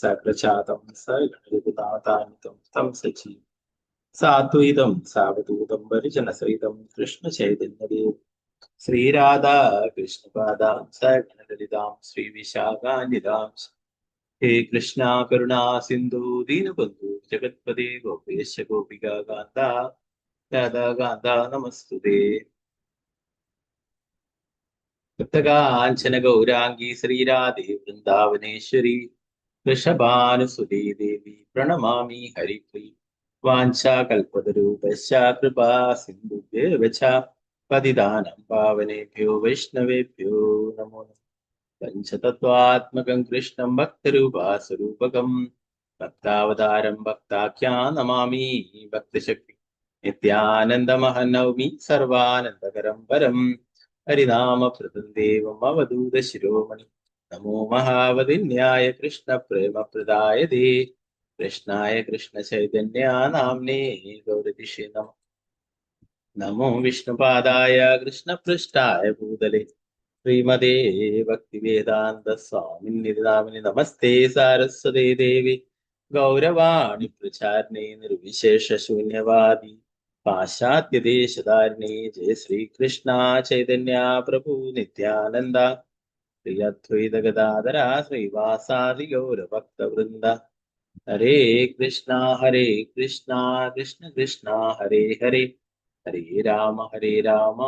സഗ്രജാതം സഗണരഘുനാഥാനിതം തം സജീവം സാദ്വൈതം സാവധൂതം പരിജനസഹിതം കൃഷ്ണ ചൈതന്യദേവം ശ്രീരാധാ കൃഷ്ണപാദാം സഗണലളിതാം ശ്രീവിശാഖാന്വിതാം. ഹേ കൃഷ്ണ കരുണാ സിന്ധു ദീനബന്ധു ജഗത്പദേ ഗോപേശ ഗോപിക കാന്ത രാധാകാന്ത നമസ്തുതേ. കാഞ്ചന ഗൗരാംഗി ശ്രീരാധേ വൃന്ദാവനേശ്വരി വൃഷഭാനുസുതേ ദേവി പ്രണമാമി ഹരിപ്രിയ. വാഞ്ചാകൽപതരൂപശ്ച കൃപാ സിന്ധുഭ്യേവ ച പതിതാനം പാവനേഭ്യോ വൈഷ്ണവേഭ്യോ നമോ നമഃ. പഞ്ചതത്വാത്മകം കൃഷ്ണം ഭക്തരൂപാസ്വരൂപകം ഭക്താവതാരം ഭക്താഖ്യാ നമാമി ഭക്തശക്തി. നിത്യാനന്ദമഹനൗമി സർവാനന്ദകരം പരം ഹരിനാമപ്രദം ദേവം അവധൂത ശിരോമണി. നമോ മഹാവതിന്യായ കൃഷ്ണ പ്രേമ പ്രദായ ദേ കൃഷ്ണായ കൃഷ്ണ ചൈതന്യ നാംനേ ഗൗരതിഷേ നമ. നമോ വിഷ്ണുപാദായ കൃഷ്ണപൃഷ്ഠായ ഭൂതലേ ശ്രീമതേ ഭക്തിവേദാന്ത സ്വാമിനി നാമിനി. നമസ്തേ സാരസ്വതേ ദേവി ഗൗരവാണി പ്രചാരിണേ നിർവിശേഷ ശൂന്യവാദി പാശ്ചാത്യദേശധാരിണേ. ജയ ശ്രീകൃഷ്ണ ചൈതന്യ പ്രഭു നിത്യാനന്ദ ശ്രീ അദ്വൈത ഗദാധര ശ്രീവാസാദി ഗൗരഭക്തവൃന്ദ. ഹരേ കൃഷ്ണ ഹരേ കൃഷ്ണ കൃഷ്ണ കൃഷ്ണ ഹരേ ഹരേ ഹരേ രാമ ഹരേ രാമ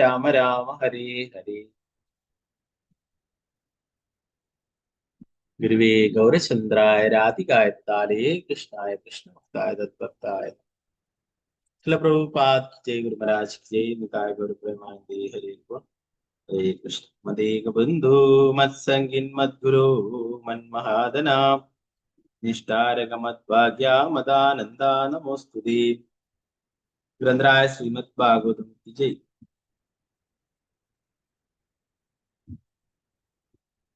രാമ രാമ ഹരേ ഹരേ. ഗുരുവേ ഗൗരചന്ദ്രായ രാധികായ താലേ കൃഷ്ണായ കൃഷ്ണഭക്തായ തദ്ഭക്തായ. ശ്രീല പ്രഭുപാദ് ജയ്. ഗുരു മഹാരാജ് ജയ്. നിതായ ഗൗര പ്രേമാനന്ദേ. ഹരേ ഹരേ കൃഷ്ണ. മദേക ബന്ധു മത്സംഗിൻ മദ്ഗുരു മന്മഹാദന നിഷ്ഠാരകമദ്ഭാഗ്യ മദാനന്ദ നമോസ്തുതി. ഗ്രന്ഥരായ ശ്രീമദ് ഭാഗവതം ജയ്.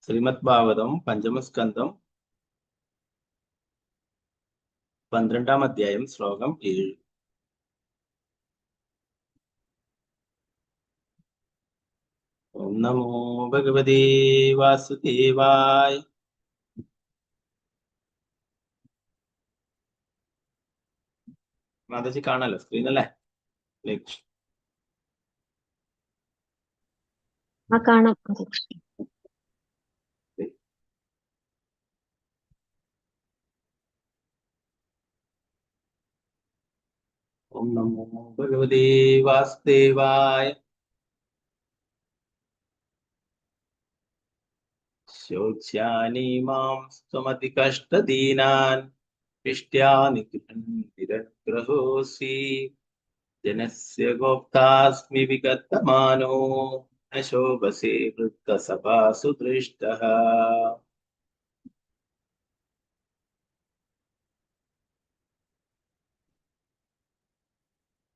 ശ്രീമദ് ഭാഗവതം പഞ്ചമസ്കന്ധം 12-ാം അധ്യായം ശ്ലോകം 7. ഓം നമോ ഭഗവതേ വാസുദേവായ. മാതാജി കാണാലോ സ്ക്രീൻ അല്ലേ? ആ കാണാം. ഓം നമോ ഭഗവതേ വാസുദേവായ. ശോച്യാനി മാം സ്വമതികഷ്ടദീനാൻ ഇഷ്ട്യാ നിഗ്രഹോസി ജനസ്യ ഗോപ്താസ്മി വിഗതമാനോ ന ശോഭസേ വൃത്തസഭാസു ദൃഷ്ടഃ.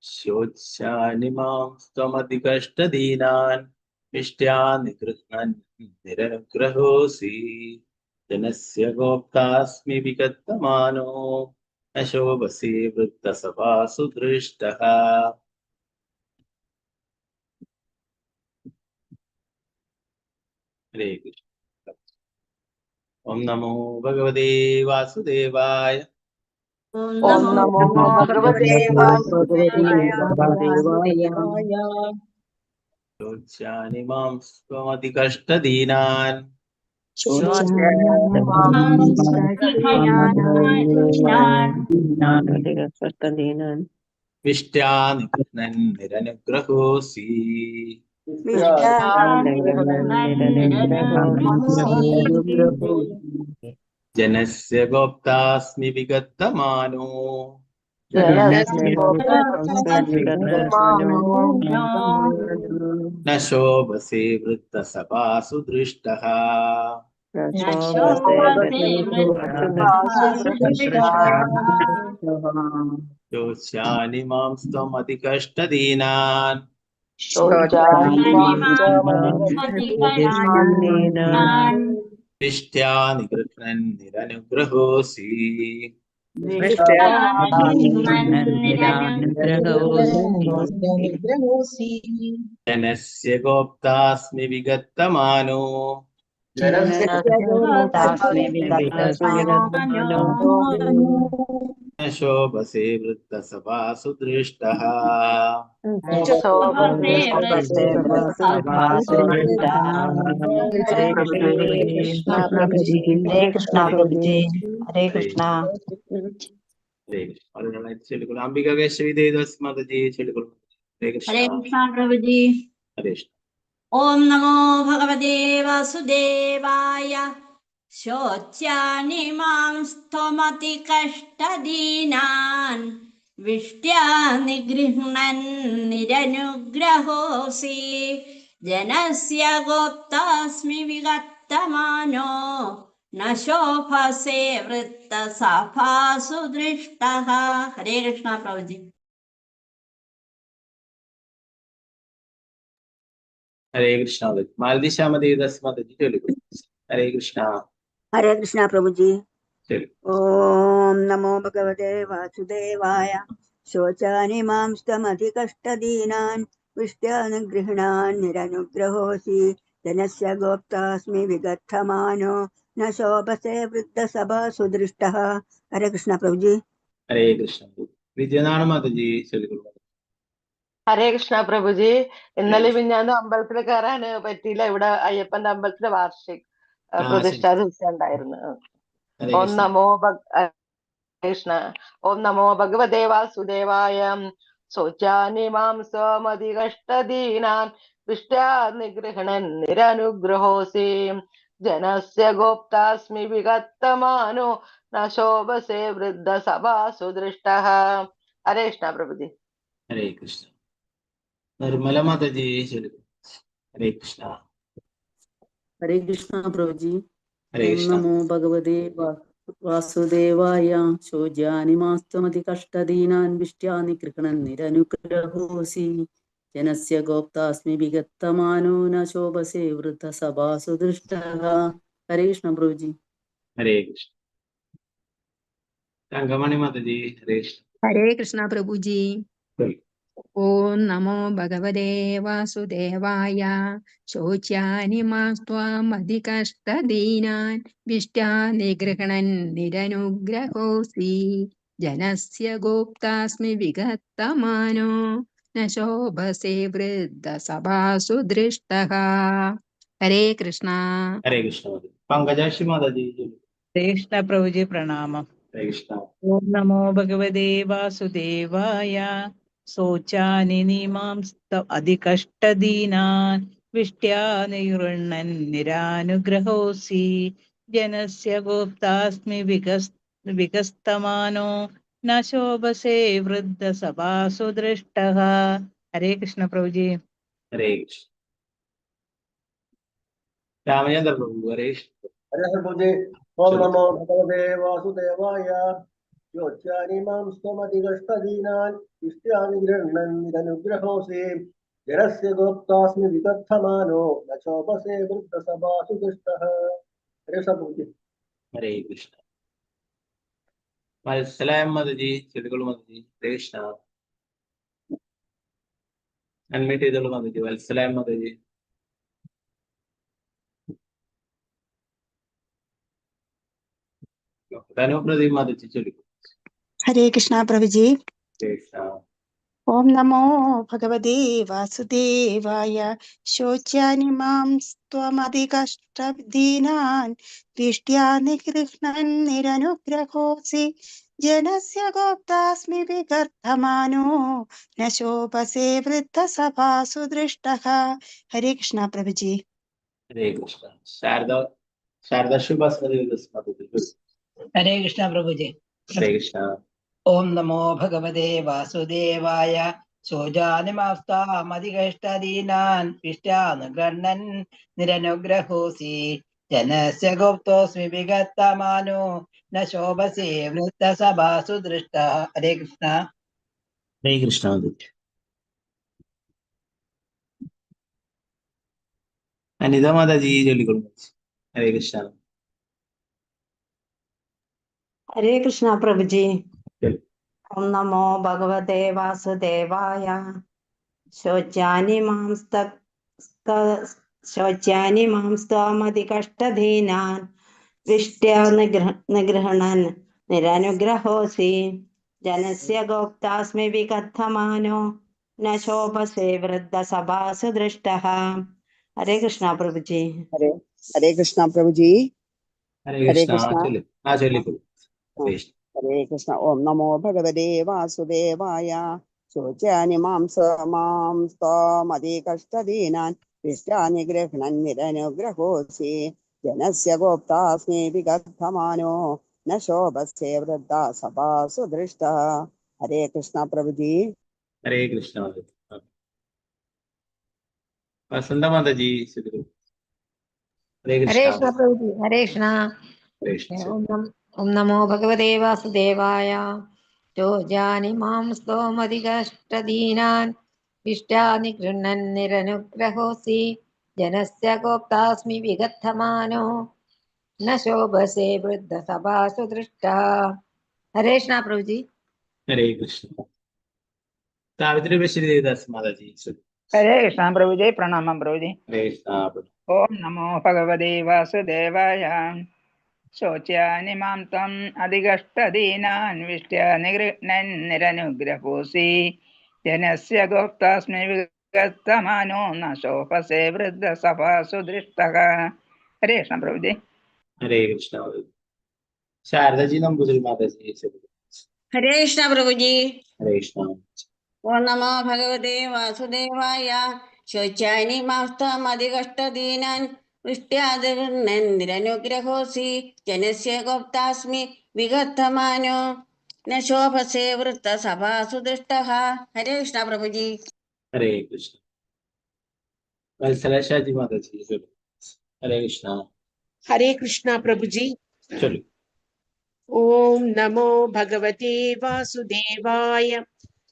ശോച്യാനി മാം സ്വമതികഷ്ടദീനാൻ ഇഷ്ട്യാ നിഗൃഹ്ണൻ നിരനുഗ്രഹോസി ജനസ്യ ഗോപ്താസ്മി വിഗതമാനോ ന ശോഭസേ വൃത്തസഭാസു ദൃഷ്ടഃ. ഹരേ കൃഷ്ണ. ഓം നമോ ഭഗവതേ വാസുദേവായ. ഓം നമോ ഭഗവതേ വാസുദേവായ. ശോച്യാനി മാം സ്വമതികഷ്ടദീനാൻ വിഷ്ട്യാ നിഗൃഹ്ണൻ നിരനുഗ്രഹോസി ജനസ്യ ഗോപ്താസ്മി വിഗതമാനോ ന ശോഭസേ വൃത്തസഭാസു ദൃഷ്ടഃ. ശോച്യാനി മാം സ്വമതികഷ്ടദീനാൻ വിഷ്ട്യാ നിഗൃഹ്ണൻ നിരനുഗ്രഹോസി ജനസ്യ ഗോപ്താസ്മി വിഗത്തമാനോ शोभसे वृद्धसभासु दृष्टः। ഹരേ കൃഷ്ണ പ്രഭുജി. ഹരേ കൃഷ്ണ. ഹരേ കൃഷ്ണ. ഒരാളായിട്ട് ചൊല്ലിക്കോളൂ. അംബിക കേശവി ദേവദാസ് മാതാജി ചൊല്ലിക്കോളൂ. ഹരേ കൃഷ്ണ. ഹരേ കൃഷ്ണ പ്രഭുജി. ഹരേ കൃഷ്ണ. ഓം നമോ ഭഗവതേ വാസുദേവായ. ശോച്യാനി മാം സ്ത്വമതി കഷ്ടദീനാൻ വിഷ്ട്യാ നിഗൃഹ്ണൻ നിരനുഗ്രഹോസി. ജനസ്യ ഗോപ്താസ്മി വിഗത്തമാനോ ന ശോഭസേ വൃത്തസഭാസു ദൃഷ്ടഃ. ഹരേ കൃഷ്ണ പ്രഭുജി. ഹരേ കൃഷ്ണ. മാലതി ശ്യാമ ദേവദാസ് മാതാജി ചൊല്ലിക്കോളൂ. ഹരേ കൃഷ്ണ. ഹരേ കൃഷ്ണ പ്രഭുജി. ശരി. ഓം നമോ ഭഗവതേ വാസുദേവായ. ശോചാനി മാംസ്തമധികഷ്ടദീനാൻ വിഷ്ട്യാനുഗൃഹണാൻ നിരനുഗ്രഹോസി. ജനസ്യ ഗോപ്താസ്മി വിഗത്തമാനോ ന ശോഭസേ വൃദ്ധസഭാസു ദൃഷ്ടഃ. ഹരേ കൃഷ്ണ പ്രഭുജി. ഹരേ കൃഷ്ണ. വിജയനാണ് മാതാജി ചൊല്ലിക്കോളൂ. ഹരേ കൃഷ്ണ പ്രഭുജി. ഇന്നലെ മിഞ്ഞാന്നും അമ്പലത്തിൽ കയറാൻ പറ്റിയില്ല. ഇവിടെ അയ്യപ്പന്റെ അമ്പലത്തിലെ വാർഷിക പ്രതിഷ്ഠാ ദിവസം ഉണ്ടായിരുന്നു. ഹരേ ഓം കൃഷ്ണ. നമോ ഭഗ കൃഷ്ണ. ഓം നമോ ഭഗവതേ വാസുദേവായ. ശോചാനി മാം സ്വമതികഷ്ടദീനാൻ വിഷ്ട്യാ നിഗൃഹണൻ നിരനുഗ്രഹോസി. ജനസ്യ ഗോപ്താസ്മി വിഗത്തമാനോ ന ശോഭസേ വൃദ്ധ സഭാസു ദൃഷ്ടഃ. ഹരേ കൃഷ്ണ പ്രഭുജി. ഹരേ കൃഷ്ണ. നിർമ്മല മാതാജി ചൊല്ലിക്കോളൂ. ഹരേ കൃഷ്ണ. ഹരേ കൃഷ്ണ പ്രഭുജി. ഹരേ ഓം കൃഷ്ണ. നമോ ഭഗവതേ വാസുദേവായ. ശോച്യാനി മാസ്ത്വമതി കഷ്ടദീനാൻ വിഷ്ട്യാനി ഗൃഹണൻ നിരനുഗ്രഹോസി. ജനസ്യ ഗോപ്താസ്മി വിഗത്തമാനോ ന ശോഭസേ വൃദ്ധസഭാസു ദൃഷ്ടഃ. ഹരേ കൃഷ്ണ പ്രഭുജി. ഹരേ കൃഷ്ണ. തങ്കമണി മാതാജി ഹരേ കൃഷ്ണ. ഹരേ കൃഷ്ണ പ്രഭുജി. ശരി. ഓം നമോ ഭഗവതേ വാസുദേവായ. ശോച്യാനി മാസ്ത്വാമധികഷ്ടദീനാൻ വിഷ്ട്യാ നിഗൃഹണൻ നിരനുഗ്രഹോസി. ജനസ്യ ഗോപ്താസ്മി വിഗത്തമാനോ ന ശോഭസേ വൃദ്ധസഭാസു ദൃഷ്ടഃ. ഹരേ കൃഷ്ണ. ഹരേ കൃഷ്ണ മാതാജി. പങ്കജാക്ഷി മാതാജി ചൊല്ലിക്കോളൂ. ഹരേ കൃഷ്ണ പ്രഭുജി, പ്രണാമം. ഹരേ കൃഷ്ണ. ഓം നമോ ഭഗവതേ വാസുദേവായ. ശോചാനി നിമാം അതികഷ്ടദീനാൻ വിഷ്ട്യാ നിഗൃഹ്ണൻ നിരാനുഗ്രഹോസി. ജനസ്യ ഗോപ്താസ്മി വിഗസ്തമാനോ ന ശോഭസേ വൃദ്ധസഭാസു ദൃഷ്ടഃ. ഹരേ കൃഷ്ണ പ്രഭുജി. ഹരേ കൃഷ്ണ. രാമചന്ദ്ര പ്രഭു ഹരേ കൃഷ്ണ. ഹരേ പ്രഭുജി. ഓം നമോ ഭഗവതേ വാസുദേവായ. യോച്യാനി മാം സ്വമതികഷ്ടദീനാൻ ഇഷ്ട്യാനിഗൃഹ്ണൻ നിരനുഗ്രഹോസി. ജനസ്യ ഗോപ്താസ്മി വിദഗ്ധമാനോ ന ശോഭസേ വൃദ്ധസഭാസു ദുഷ്ടഃ. ഹരേ കൃഷ്ണ പ്രഭുജി. ഹരേ കൃഷ്ണ. വത്സലായം മാതാജി ചൊല്ലിക്കോളൂ മാതാജി. ഹരേ കൃഷ്ണ. അൺമ്യൂട്ട് ചെയ്തോളൂ മാതാജി. വത്സലായം മാതാജി. ധനു പ്രദീപ് മാതാജി ചൊല്ലിക്കോളൂ. ഹരേ കൃഷ്ണ പ്രഭുജി. ഹരേ കൃഷ്ണ. ഓം നമോ ഭഗവതേ വാസുദേവായ. ശോച്യാനി മാം ത്വമതികഷ്ടദീനാൻ വിഷ്ട്യാ നിഗൃഹ്ണൻ നിരനുഗ്രഹോസി. ജനസ്യ ഗോപ്താസ്മി വിഗർത്തമാനോ ന ശോഭസേ വൃദ്ധസഭാസു ദൃഷ്ടഃ. ഹരേ കൃഷ്ണ പ്രഭുജി. ഹരേ കൃഷ്ണ. ശാരദ ശാരദ ശുഭാസ്മതി മാതാജി. ഹരേ കൃഷ്ണ പ്രഭുജി. ഹരേ കൃഷ്ണ. ഓം നമോ ഭഗവതേ വാസുദേവായ. ശോചാനിമാസ്താമതികഷ്ടദീനാൻ വിഷ്ടാനുഗണ്ണൻ നിരനുഗ്രഹോസി. ജനസ്യ ഗോപ്തോസ്മി വിഗത്തമാനോ ന ശോഭസേ വൃത്തസഭാസു ദൃഷ്ട. ഹരേ കൃഷ്ണ. ഹരേ കൃഷ്ണ മാതാജി. അനിത മാതാജി ചൊല്ലിക്കോളൂ. ഹരേ കൃഷ്ണ. ഹരേ കൃഷ്ണ പ്രഭുജി. ശരി. ഓം നമോ ഭഗവതേ വാസുദേവായ. ശോച്യാനി മാം ശോച്യാനി മാം സ്ത്വമതികഷ്ടധീനാൻ വിഷ്ട്യാ നിഗൃഹണൻ നിരനുഗ്രഹോസി ജനസ്യ ഗോപ്താസ്മി വികഥമാനോ ന ശോഭസേ വൃദ്ധസഭാസു ദൃഷ്ടഃ. ഹരേ കൃഷ്ണ പ്രഭുജി. ഹരേ ഹരേ കൃഷ്ണ പ്രഭുജി. ഹരേ ഹരേ കൃഷ്ണ. കൃഷ്ണ. ചൊല്ലി, ആ ചൊല്ലിക്കോളൂ. ഹരേ കൃഷ്ണ. ഹരേ കൃഷ്ണ. ഓം നമോ ഭഗവതേ വാസുദേവായ. ശോച്യാനി മാം മാം സ്തോമതികഷ്ടദീനാൻ വിഷ്ടാനി ഗൃഹ്ണൻ നിരനുഗ്രഹോസി ജനസ്യ ഗോപ്താസ്മി വിഗദ്ധമാനോ ന ശോഭസേ വൃദ്ധ സഭാസു ദൃഷ്ട. ഹരേ കൃഷ്ണ പ്രഭുജി. ഹരേ കൃഷ്ണ. വസന്ത മാതാജി, ഹരേ ഹരേ കൃഷ്ണ. കൃഷ്ണ പ്രഭുജി. ഹരേ കൃഷ്ണ. ഹരേ കൃഷ്ണ. ഓം നമോ ഭഗവതേ വാസുദേവായ. ചോജാനി മാം സ്തോമതികഷ്ടദീനാൻ വിഷ്ടാനി ഗൃഹ്ണൻ നിരനുഗ്രഹോസി ജനസ്യ ഗോപ്താസ്മി വിഗത്തമാനോ ന ശോഭസേ വൃദ്ധസഭാസു ദൃഷ്ട. ഹരേ കൃഷ്ണ പ്രഭുജി. ഹരേ കൃഷ്ണ. സാവിത്രി ബഷീർ ദേവിദാസ് മാതാജി. ഹരേ കൃഷ്ണ പ്രഭുജി. പ്രണാമം പ്രഭുജി. ഹരേ കൃഷ്ണ. ഓം നമോ ഭഗവതേ വാസുദേവായ. ശോച്യാനി മാം ത്വം അതികഷ്ടദീനാൻ വിഷ്ട്യാ നിഗൃഹ്ണൻ നിരനുഗ്രഹോസി ജനസ്യ ഗോപ്താസ്മി വിഗത്തമാനോ ന ശോഭസേ വൃദ്ധസഭാസു ദൃഷ്ടഃ. ഹരേ കൃഷ്ണ പ്രഭുജി. ഹരേ കൃഷ്ണ. ശാരദാജി നമ്പൂതിരി മാതാജി. ഹരേ കൃഷ്ണ പ്രഭുജി. ഹരേ കൃഷ്ണ. ഓം നമോ ഭഗവതേ വാസുദേവായ. ശോച്യാനി മാസ്തമതികഷ്ടദീനാൻ വൃഷ്ട്യാദിഗൃഹ്ണൻ നിരനുഗ്രഹോസി ജനസ്യ ഗോപ്താസ്മി വിഗത്തമാനോ ന ശോഭസേ വൃത്തസഭാസു ദൃഷ്ടഃ. ഹരേ കൃഷ്ണ പ്രഭുജി. ഹരേ കൃഷ്ണ. വത്സല ഷാജി മാതാജി. ഹരേ കൃഷ്ണ. ഹരേ കൃഷ്ണ പ്രഭുജി. ചൊല്ലു. ഓം നമോ ഭഗവതേ വാസുദേവായ.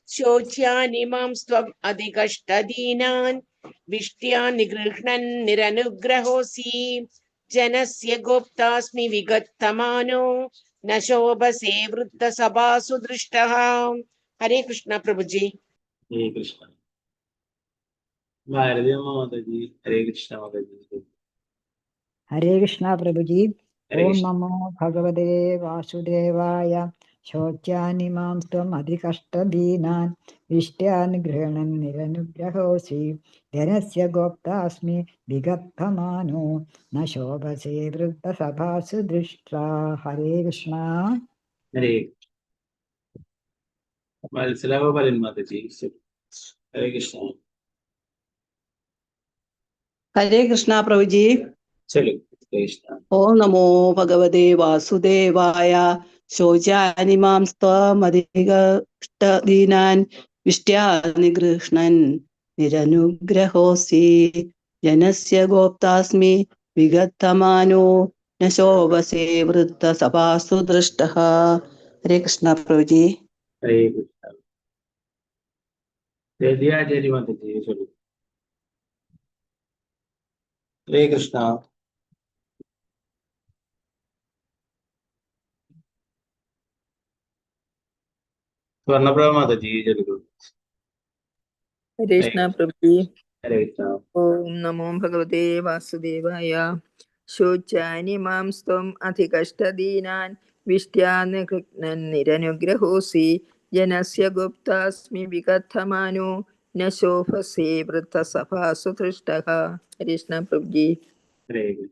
ശോച്യാനി മാം സ്വം അതികഷ്ടദീനാൻ വിഷ്ട്യാ നിഗൃഹ്ണൻ നിരനുഗ്രഹോസി ജനസ്യ ഗോപ്താസ്മി വിഗത്തമാനോ ന ശോഭസേ വൃദ്ധസഭാസു ദൃഷ്ടഃ. ഹരേ കൃഷ്ണ പ്രഭുജി. ഹരേ കൃഷ്ണ. ഭാരതി അമ്മ മാതാജി. ഹരേ കൃഷ്ണ മാതാജി. ഹരേ കൃഷ്ണ പ്രഭുജി. ഹരേ ഓം കൃഷ്ണ. നമോ ഭഗവതേ വാസുദേവായ. ശോച്യാനി മാം ത്വം അതികഷ്ടദീനാൻ വിഷ്ട്യാൻ ഗൃഹണൻ നിരനുഗ്രഹോസി ധനസ്യ ഗോപ്താസ്മി വിഗത്തമാനോ ന ശോഭസേ വൃദ്ധസഭാസു ദൃഷ്ടാ. ഹരേ കൃഷ്ണ. ഹരേ. വത്സല ഗോപാലൻ മാതാജി. ഹരേ കൃഷ്ണ. ഹരേ കൃഷ്ണ പ്രഭുജി. ചൊല്ലു. ഹരേ കൃഷ്ണ. ഓം നമോ ഭഗവതേ വാസുദേവായ. ശോചാനി മാം സ്ത്വമധികഷ്ടദീനാൻ വിഷ്ട്യാ നിഗൃഹ്ണൻ നിരനുഗ്രഹോസി ജനസ്യ ഗോപ്താസ്മി വിഗത്തമാനോ ന ശോഭസേ വൃദ്ധസഭാസു ദൃഷ്ടഃ. ഹരേ കൃഷ്ണ പ്രഭുജി. ഹരേ കൃഷ്ണ. രതി ആചാര്യ മാതാജി. ചൊല്ലു. ഹരേ കൃഷ്ണ. സ്വർണപ്രഭ മാതാജി ചൊല്ലിക്കോളൂ. ഹരേ കൃഷ്ണ പ്രഭുജി. ഹരേ കൃഷ്ണ. ഓം നമോ ഭഗവതേ വാസുദേവായ. ശോച്യാനി മാം സ്ത്വം അധികഷ്ടദീനാൻ വിഷ്ട്യാ നിഗൃഹ്ണൻ നിരനുഗ്രഹോസി ജനസ്യ ഗുപ്താസ്മി വികഥമാനോ ന ശോഭസേ വൃദ്ധസഭാസു ദൃഷ്ടഃ. ഹരേ കൃഷ്ണ പ്രഭുജി. ഹരേ കൃഷ്ണ.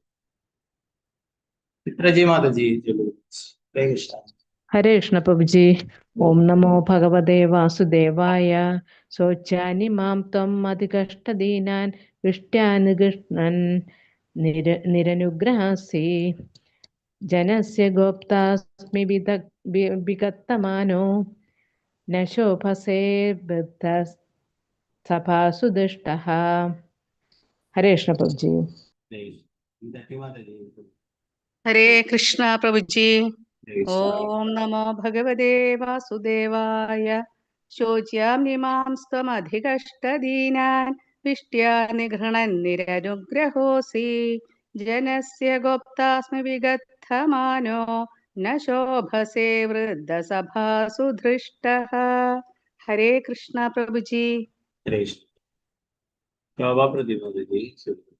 ചിത്രജി മാതാജി ചൊല്ലു. ഹരേ കൃഷ്ണ. ഹരേ കൃഷ്ണ പ്രഭുജി. ഓം നമോ ഭഗവതേ വാസുദേവായ. ശോച്യാനി മാം ത്വം അതികഷ്ടദീനാൻ വിഷ്ട്യാനുകൃഷ്ണൻ നിരനുഗ്രഹാസി ജനസ്യ ഗോപ്താസ്മി വിഗത്തമാനോ ന ശോഭസേ വൃദ്ധ സഭാസു ദുഷ്ടഃ. ഹരേ കൃഷ്ണ പ്രഭുജി. ഹരേ ഹരേ കൃഷ്ണ പ്രഭുജി. കൃഷ്ണ. ഓം നമോ ഭഗവതേ വാസുദേവായ. ശോച്യാം മാം സ്ത്വമധികഷ്ടദീനാൻ വിഷ്ട്യാ നിഗൃഹണൻ നിരനുഗ്രഹോസി ജനസ്യ ഗോപ്താസ്മി വിഗത്തമാനോ ന ശോഭസേ വൃദ്ധസഭാസു ധൃഷ്ടഃ. ഹരേ കൃഷ്ണ പ്രഭുജി. ഹരേ കൃഷ്ണ. ശോഭാ പ്രദീപ് മാതാജി ചൊല്ലു.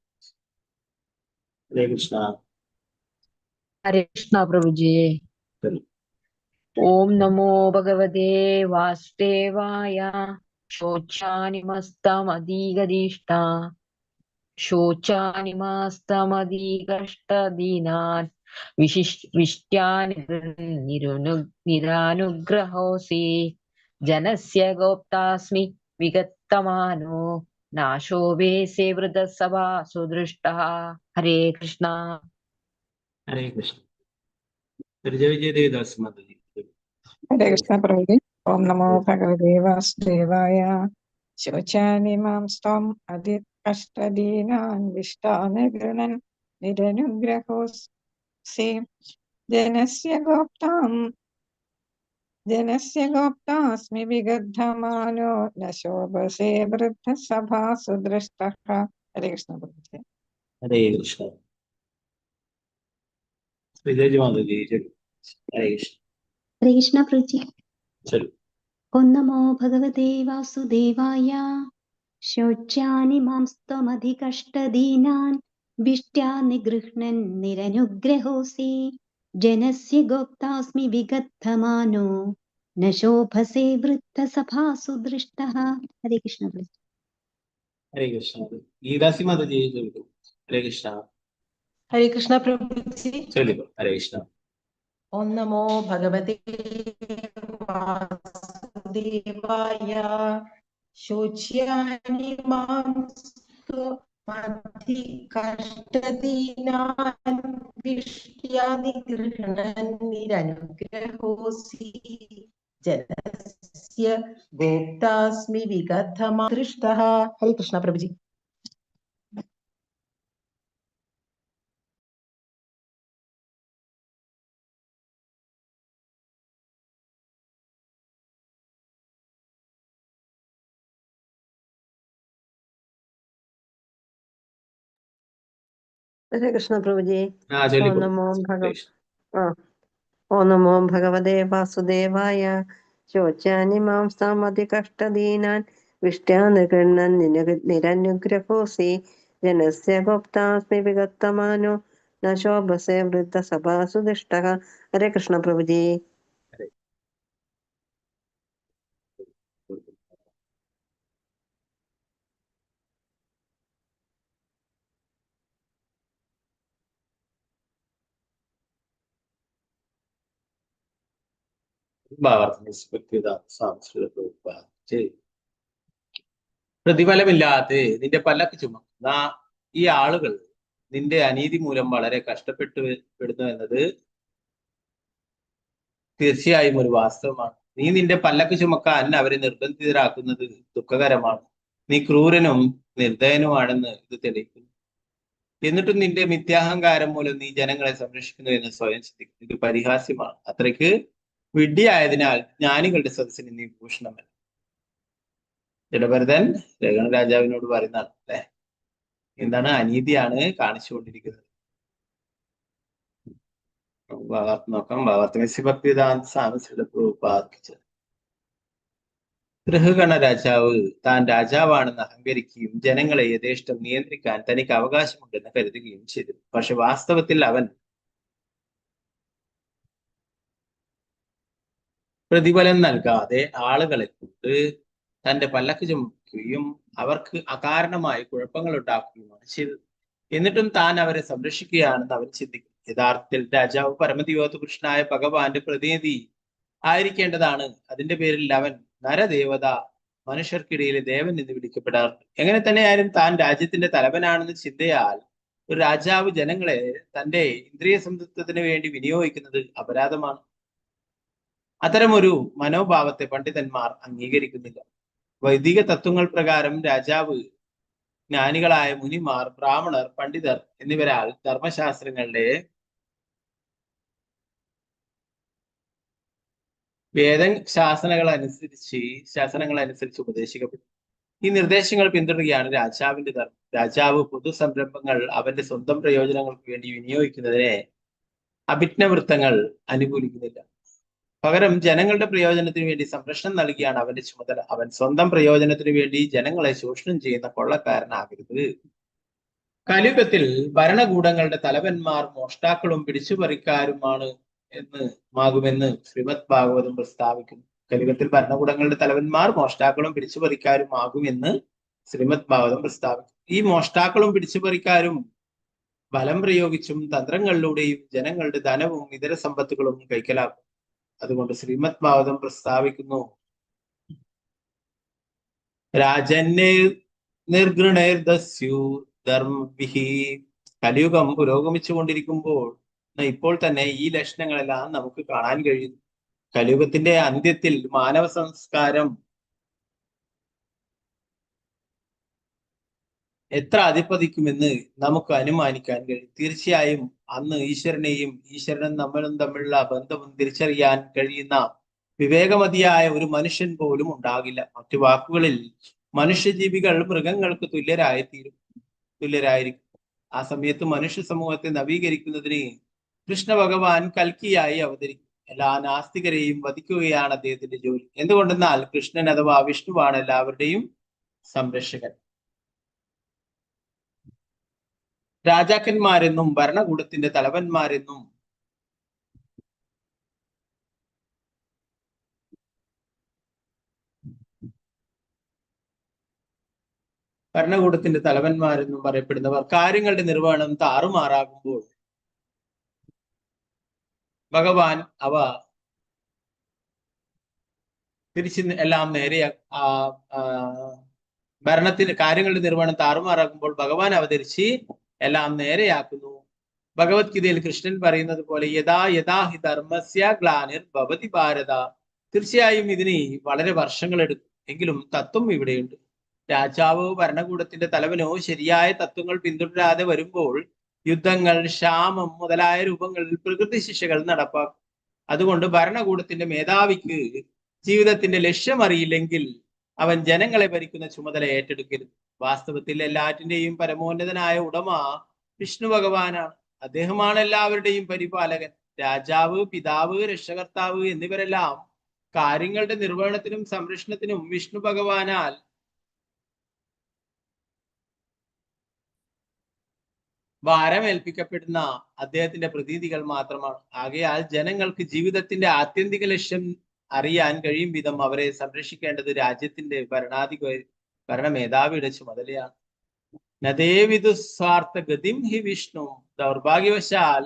ഹരേ കൃഷ്ണ. ഹരേ കൃഷ്ണ പ്രഭുജി. ശരി. ഓം നമോ ഭഗവതേ വാസുദേവായ. ശോചാനിമസ്തമധീഗതീഷ്ട ശോചാനിമാസ്തമധീകഷ്ടദീനാൻ വിശിഷ്ടാനി നിരാനുഗ്രഹോസി ജനസ്യ ഗോപ്താസ്മി വിഗത്തമാനോ നാശോഭേസേ വൃതസഭാ സുദൃഷ്ടഃ. ഹരേ കൃഷ്ണ. ഹരേ കൃഷ്ണ. വിജയ ദേവിദാസ് മാതാജി. ഹരേ കൃഷ്ണ പ്രഭുജി. ഓം നമോ ഭഗവതേ വാസുദേവായ. ശോചാനി മാം സ്ത്വം അതികഷ്ടദീനാൻ വിഷ്ടാനുഗൃണൻ നിരനുഗ്രഹോസി ജനസ്യ ഗോപ്താം ജനസ്യ ഗോപ്താസ്മി വിഗദ്ധമാനോ ന ശോഭസേ വൃദ്ധസഭാസു ദൃഷ്ടഃ. ഹരേ കൃഷ്ണ പ്രഭുജി. ഹരേ കൃഷ്ണ. ശ്രീദേവി മാതാജി. ഹരേ കൃഷ്ണ. ഹരേ കൃഷ്ണ പ്രഭുജി. ശരി. ഓം നമോ ഭഗവതേ വാസുദേവായ. ശോച്യാനി മാം സ്ത്വമധികഷ്ടദീനാൻ വിഷ്ട്യാ നിഗൃഹ്ണൻ നിരനുഗ്രഹോസി ജനസ്യ ഗോപ്താസ്മി വിഗദ്ധമാനോ ന ശോഭസേ വൃദ്ധസഭാസു ദൃഷ്ടഃ. ഹരേ കൃഷ്ണ പ്രഭുജി. ഹരേ കൃഷ്ണ. ഗീതാസി മാതാജി ചൊല്ലിക്കോ. ഹരേ കൃഷ്ണ. ഹരേ കൃഷ്ണ പ്രഭുജി. ചൊല്ലിക്കോ. ഹരേ കൃഷ്ണ. ഓം നമോ ഭഗവതേ വാസുദേവായ. ശോച്യാനി മാം കഷ്ടദീനാൻ വിഷ്ട്യാ നിഗൃഹണൻ നിരനുഗ്രഹോസി ജനസ്യ ഗോപ്താസ്മി വിഗതമാദൃഷ്ടഃ. ഹരേ കൃഷ്ണ പ്രഭുജി. ഹരേ കൃഷ്ണ പ്രഭുജി. ആ ഓം ചൊല്ലിക്കോ. നമോ ഭഗ ഹരേ കൃഷ്ണ. ആ ഓം നമോ ഭഗവതേ വാസുദേവായ. ശോച്യാനി മാം സാമതികഷ്ടദീനാൻ വിഷ്ട്യാനുഗൃഹ്ണൻ നിരനുഗ്രഹോസി ജനസ്യ ഗോപ്താസ്മി വിഗത്തമാനോ ന ശോഭസേ വൃദ്ധസഭാസു ദുഷ്ടഃ. ഹരേ കൃഷ്ണ പ്രഭുജി. ഹരേ. പ്രതിഫലമില്ലാതെ നിന്റെ പല്ലക്ക് ചുമക്കുന്ന ഈ ആളുകൾ നിന്റെ അനീതി മൂലം വളരെ കഷ്ടപ്പെട്ടു പെടുന്നു എന്നത് തീർച്ചയായും ഒരു വാസ്തവമാണ്. നീ നിന്റെ പല്ലക്ക് ചുമക്കാൻ അവരെ നിർബന്ധിതരാക്കുന്നത് ദുഃഖകരമാണ്. നീ ക്രൂരനും നിർദ്ദയനുമാണെന്ന് ഇത് തെളിയിക്കുന്നു. എന്നിട്ടും നിന്റെ മിഥ്യാഹങ്കാരം മൂലം നീ ജനങ്ങളെ സംരക്ഷിക്കുന്നു എന്ന് സ്വയം ചിന്തിക്കുന്നു. ഇത് പരിഹാസ്യമാണ്. അത്രയ്ക്ക് വിഡ്ഢിയായതിനാൽ ജ്ഞാനികളുടെ സദസ്സിന് നീ ഭൂഷണമല്ല. ജഡഭരതൻ രഘുണ രാജാവിനോട് പറയുന്നതാണ് അല്ലെ? എന്താണ് അനീതിയാണ് കാണിച്ചുകൊണ്ടിരിക്കുന്നത്. നോക്കാം. ഗൃഹഗണ രാജാവ് താൻ രാജാവാണെന്ന് അഹങ്കരിക്കുകയും ജനങ്ങളെ യഥേഷ്ടം നിയന്ത്രിക്കാൻ തനിക്ക് അവകാശമുണ്ടെന്ന് കരുതുകയും ചെയ്തു. പക്ഷെ വാസ്തവത്തിൽ അവൻ പ്രതിഫലം നൽകാതെ ആളുകളെ കൊണ്ട് തന്റെ പല്ലക്ക് ചുമക്കുകയും അവർക്ക് അകാരണമായി കുഴപ്പങ്ങൾ ഉണ്ടാക്കുകയുമാണ് ചെയ്തത്. എന്നിട്ടും താൻ അവരെ സംരക്ഷിക്കുകയാണെന്ന് അവൻ ചിന്തിക്കും. യഥാർത്ഥത്തിൽ രാജാവ് പരമദിവോധപുരുഷനായ ഭഗവാന്റെ പ്രതിനിധി ആയിരിക്കേണ്ടതാണ്. അതിന്റെ പേരിൽ അവൻ നരദേവത, മനുഷ്യർക്കിടയിലെ ദേവൻ എന്ന് വിളിക്കപ്പെടാറുണ്ട്. എങ്ങനെ തന്നെയായാലും താൻ രാജ്യത്തിന്റെ തലവനാണെന്ന ചിന്തയാൽ ഒരു രാജാവ് ജനങ്ങളെ തന്റെ ഇന്ദ്രിയ സംതൃപ്തത്തിന് വേണ്ടി വിനിയോഗിക്കുന്നത് അപരാധമാണ്. അത്തരമൊരു മനോഭാവത്തെ പണ്ഡിതന്മാർ അംഗീകരിക്കുന്നില്ല. വൈദിക തത്വങ്ങൾ പ്രകാരം രാജാവ് ജ്ഞാനികളായ മുനിമാർ, ബ്രാഹ്മണർ, പണ്ഡിതർ എന്നിവരാൽ ധർമ്മശാസ്ത്രങ്ങളുടെ വേദ ശാസനകൾ അനുസരിച്ച് ഉപദേശിക്കപ്പെട്ടു. ഈ നിർദ്ദേശങ്ങൾ പിന്തുടരുകയാണ് രാജാവിന്റെ ധർമ്മം. രാജാവ് പൊതു സംരംഭങ്ങൾ അവന്റെ സ്വന്തം പ്രയോജനങ്ങൾക്ക് വേണ്ടി വിനിയോഗിക്കുന്നതിനെ അഭിജ്ഞവൃത്തങ്ങൾ അനുകൂലിക്കുന്നില്ല. പകരം ജനങ്ങളുടെ പ്രയോജനത്തിന് വേണ്ടി സംരക്ഷണം നൽകിയാണ് അവന്റെ ചുമതല. അവൻ സ്വന്തം പ്രയോജനത്തിന് വേണ്ടി ജനങ്ങളെ ചൂഷണം ചെയ്യുന്ന കൊള്ളക്കാരനാകരുത്. കലിയുഗത്തിൽ ഭരണകൂടങ്ങളുടെ തലവന്മാർ മോഷ്ടാക്കളും പിടിച്ചുപറിക്കാരുമാണ് എന്ന് മാകുമെന്ന് ശ്രീമദ് ഭാഗവതം പ്രസ്താവിക്കുന്നു. കലിയുഗത്തിൽ ഭരണകൂടങ്ങളുടെ തലവന്മാർ മോഷ്ടാക്കളും പിടിച്ചുപറിക്കാരുമാകുമെന്ന് ശ്രീമദ് ഭാഗവതം പ്രസ്താവിക്കുന്നു. ഈ മോഷ്ടാക്കളും പിടിച്ചുപറിക്കാരും ബലം പ്രയോഗിച്ചും തന്ത്രങ്ങളിലൂടെയും ജനങ്ങളുടെ ധനവും ഇതര സമ്പത്തുകളും കൈക്കലാക്കും. അതുകൊണ്ട് ശ്രീമദ് ഭാഗവതം പ്രസ്താവിക്കുന്നു, രാജന്യ നിർഗൃണൈർദസ്യു ധർമ്മവിഹി. കലിയുഗം പുരോഗമിച്ചു കൊണ്ടിരിക്കുമ്പോൾ ഇപ്പോൾ തന്നെ ഈ ലക്ഷണങ്ങളെല്ലാം നമുക്ക് കാണാൻ കഴിയുന്നു. കലിയുഗത്തിന്റെ അന്ത്യത്തിൽ മാനവ സംസ്കാരം എത്ര അധിപതിക്കുമെന്ന് നമുക്ക് അനുമാനിക്കാൻ കഴിയും. തീർച്ചയായും അന്ന് ഈശ്വരനെയും ഈശ്വരനും നമ്മളും തമ്മിലുള്ള ബന്ധവും തിരിച്ചറിയാൻ കഴിയുന്ന വിവേകമതിയായ ഒരു മനുഷ്യൻ പോലും ഉണ്ടാകില്ല. മറ്റു വാക്കുകളിൽ മനുഷ്യജീവികൾ മൃഗങ്ങൾക്ക് തുല്യരായിരിക്കും. ആ സമയത്ത് മനുഷ്യ സമൂഹത്തെ നവീകരിക്കുന്നതിന് കൃഷ്ണ ഭഗവാൻ കൽക്കിയായി അവതരിക്കും. എല്ലാ നാസ്തികരെയും വധിക്കുകയാണ് അദ്ദേഹത്തിന്റെ ജോലി. എന്തുകൊണ്ടെന്നാൽ കൃഷ്ണൻ അഥവാ വിഷ്ണുവാണ് എല്ലാവരുടെയും സംരക്ഷകൻ. രാജാക്കന്മാരെന്നും ഭരണകൂടത്തിന്റെ തലവന്മാരെന്നും പറയപ്പെടുന്നവർ കാര്യങ്ങളുടെ നിർവഹണം താറുമാറാകുമ്പോൾ ഭഗവാൻ അവ തിരിച്ച് എല്ലാം നേരെ ഭരണത്തിന് കാര്യങ്ങളുടെ നിർവഹണം താറുമാറാകുമ്പോൾ ഭഗവാൻ അവതരിച്ച് എല്ലാം നേരെയാക്കുന്നു. ഭഗവത്ഗീതയിൽ കൃഷ്ണൻ പറയുന്നത് പോലെ യഥാ യഥാ he ധർമ്മസ്യ ഗ്ലാനിർ ഭവതി ഭാരത. തീർച്ചയായും ഇതിന് വളരെ വർഷങ്ങളെടുക്കും, എങ്കിലും തത്വം ഇവിടെയുണ്ട്. രാജാവോ ഭരണകൂടത്തിന്റെ തലവനോ ശരിയായ തത്വങ്ങൾ പിന്തുടരാതെ വരുമ്പോൾ യുദ്ധങ്ങൾ, ക്ഷാമം മുതലായ രൂപങ്ങളിൽ പ്രകൃതി ശിക്ഷകൾ നടപ്പാക്കും. അതുകൊണ്ട് ഭരണകൂടത്തിന്റെ മേധാവിക്ക് ജീവിതത്തിന്റെ ലക്ഷ്യം അറിയില്ലെങ്കിൽ അവൻ ജനങ്ങളെ ഭരിക്കുന്ന ചുമതല ഏറ്റെടുക്കരുത്. വാസ്തവത്തിൽ എല്ലാറ്റിന്റെയും പരമോന്നതനായ ഉടമ വിഷ്ണു ഭഗവാനാണ്. അദ്ദേഹമാണ് എല്ലാവരുടെയും പരിപാലകൻ. രാജാവ്, പിതാവ്, രക്ഷകർത്താവ് എന്നിവരെല്ലാം കാര്യങ്ങളുടെ നിർവഹണത്തിനും സംരക്ഷണത്തിനും വിഷ്ണു ഭഗവാനാൽ ഭാരമേൽപ്പിക്കപ്പെടുന്ന അദ്ദേഹത്തിന്റെ പ്രതീതികൾ മാത്രമാണ്. ആകയാൽ ജനങ്ങൾക്ക് ജീവിതത്തിന്റെ ആത്യന്തിക ലക്ഷ്യം അറിയാൻ കഴിയും വിധം അവരെ സംരക്ഷിക്കേണ്ടത് രാജ്യത്തിന്റെ ഭരണമേധാവിയുടെ ചുമതലയാണ്. നദേവിദു സ്വാർത്ഥ ഗതിം he Vishnu. ദൗർഭാഗ്യവശാൽ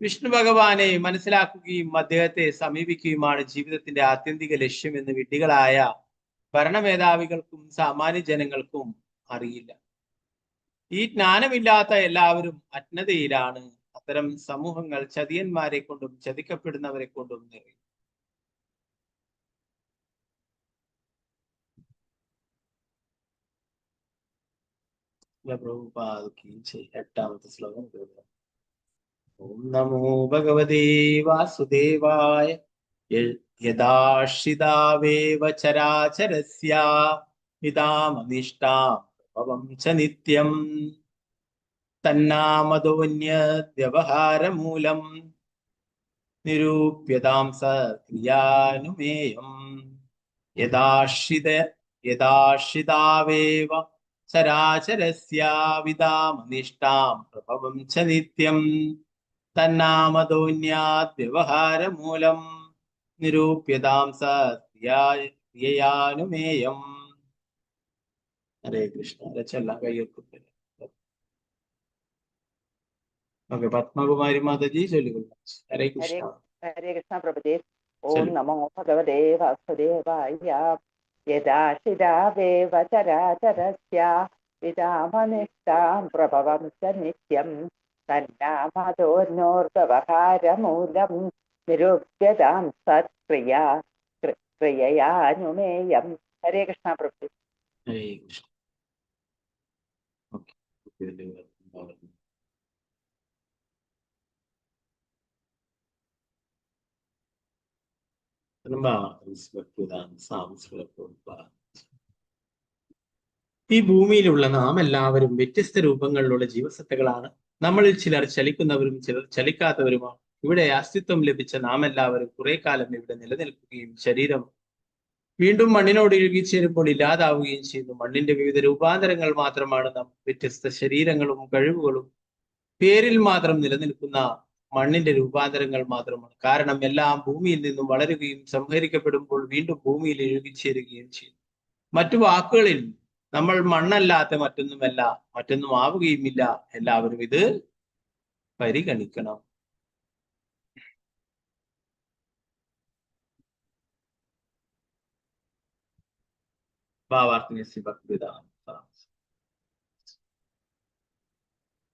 വിഷ്ണു ഭഗവാനെ മനസ്സിലാക്കുകയും അദ്ദേഹത്തെ സമീപിക്കുകയുമാണ് ജീവിതത്തിന്റെ ആത്യന്തിക ലക്ഷ്യം എന്ന് വിഡ്ഢികളായ ഭരണമേധാവികൾക്കും സാമാന്യ ജനങ്ങൾക്കും അറിയില്ല. ഈ ജ്ഞാനമില്ലാത്ത എല്ലാവരും അജ്ഞതയിലാണ്. അത്തരം സമൂഹങ്ങൾ ചതിയന്മാരെ കൊണ്ടും ചതിക്കപ്പെടുന്നവരെ കൊണ്ടും നിറയും. എട്ടാമത്തെ ശ്ലോകം. ഓം നമോ ഭഗവതേ വാസുദേവായ. യദാശ്രിതാവേവ ചരാചരസ്യ പിതാമനിഷ്ഠാം പ്രഭവം ച നിത്യം തന്നാമതോന്യവ്യവഹാരമൂലം നിരൂപ്യതാം സക്രിയാനുമേയം. യദാശ്രിതാവേവ ചരാചരസ്യാവിദാമനിഷ്ഠാം പ്രഭവം ച നിത്യം തന്നാമതോന്യാദ്വ്യവഹാരമൂലം നിരൂപ്യതാം സക്രിയയാനുമേയം. ഹരേ കൃഷ്ണ. രച്ചെല്ലാം കയ്യൊക്കെ. ഓക്കെ, പത്മകുമാരി മാതാജി ചൊല്ലിക്കൊള്ളാം. ഹരേ ഹരേ കൃഷ്ണ. ഹരേ കൃഷ്ണ പ്രഭുജി. ഓം ചൊല്ലു. നമോ ഭഗവതേ വാസുദേവായ. യദാശിതാവേവ ചരാചരസ്യ പിതാമനിഷ്ഠാം പ്രഭവം ച നിത്യം തന്നാമതോന്നോർവ്യവഹാരമൂലം നിരൂപ്യതാം സത്ക്രിയാ ക്രിയയാനുമേയം. ഹരേ കൃഷ്ണ പ്രഭുജി. ഹരേ കൃഷ്ണ. ഓക്കെ, ഈ ഭൂമിയിലുള്ള നാം എല്ലാവരും വ്യത്യസ്ത രൂപങ്ങളിലുള്ള ജീവസത്തകളാണ്. നമ്മളിൽ ചിലർ ചലിക്കുന്നവരും ചിലർ ചലിക്കാത്തവരുമാണ്. ഇവിടെ അസ്തിത്വം ലഭിച്ച നാം എല്ലാവരും കുറെ കാലം ഇവിടെ നിലനിൽക്കുകയും ശരീരം വീണ്ടും മണ്ണിനോട് ഇഴുകിച്ചേരുമ്പോൾ ഇല്ലാതാവുകയും ചെയ്യുന്നു. മണ്ണിന്റെ വിവിധ രൂപാന്തരങ്ങൾ മാത്രമാണ് നാം. വ്യത്യസ്ത ശരീരങ്ങളും കഴിവുകളും പേരിൽ മാത്രം നിലനിൽക്കുന്ന മണ്ണിന്റെ രൂപാന്തരങ്ങൾ മാത്രമാണ്. കാരണം എല്ലാം ഭൂമിയിൽ നിന്നും വളരുകയും സംഹരിക്കപ്പെടുമ്പോൾ വീണ്ടും ഭൂമിയിൽ ഇഴുകിച്ചേരുകയും ചെയ്യും. മറ്റു വാക്കുകളിൽ നമ്മൾ മണ്ണല്ലാത്ത മറ്റൊന്നുമല്ല, മറ്റൊന്നും ആവുകയുമില്ല. എല്ലാവരും ഇത് പരിഗണിക്കണം. ഭാവാർത്ഥിനി ഭക്തിവേദാന്ത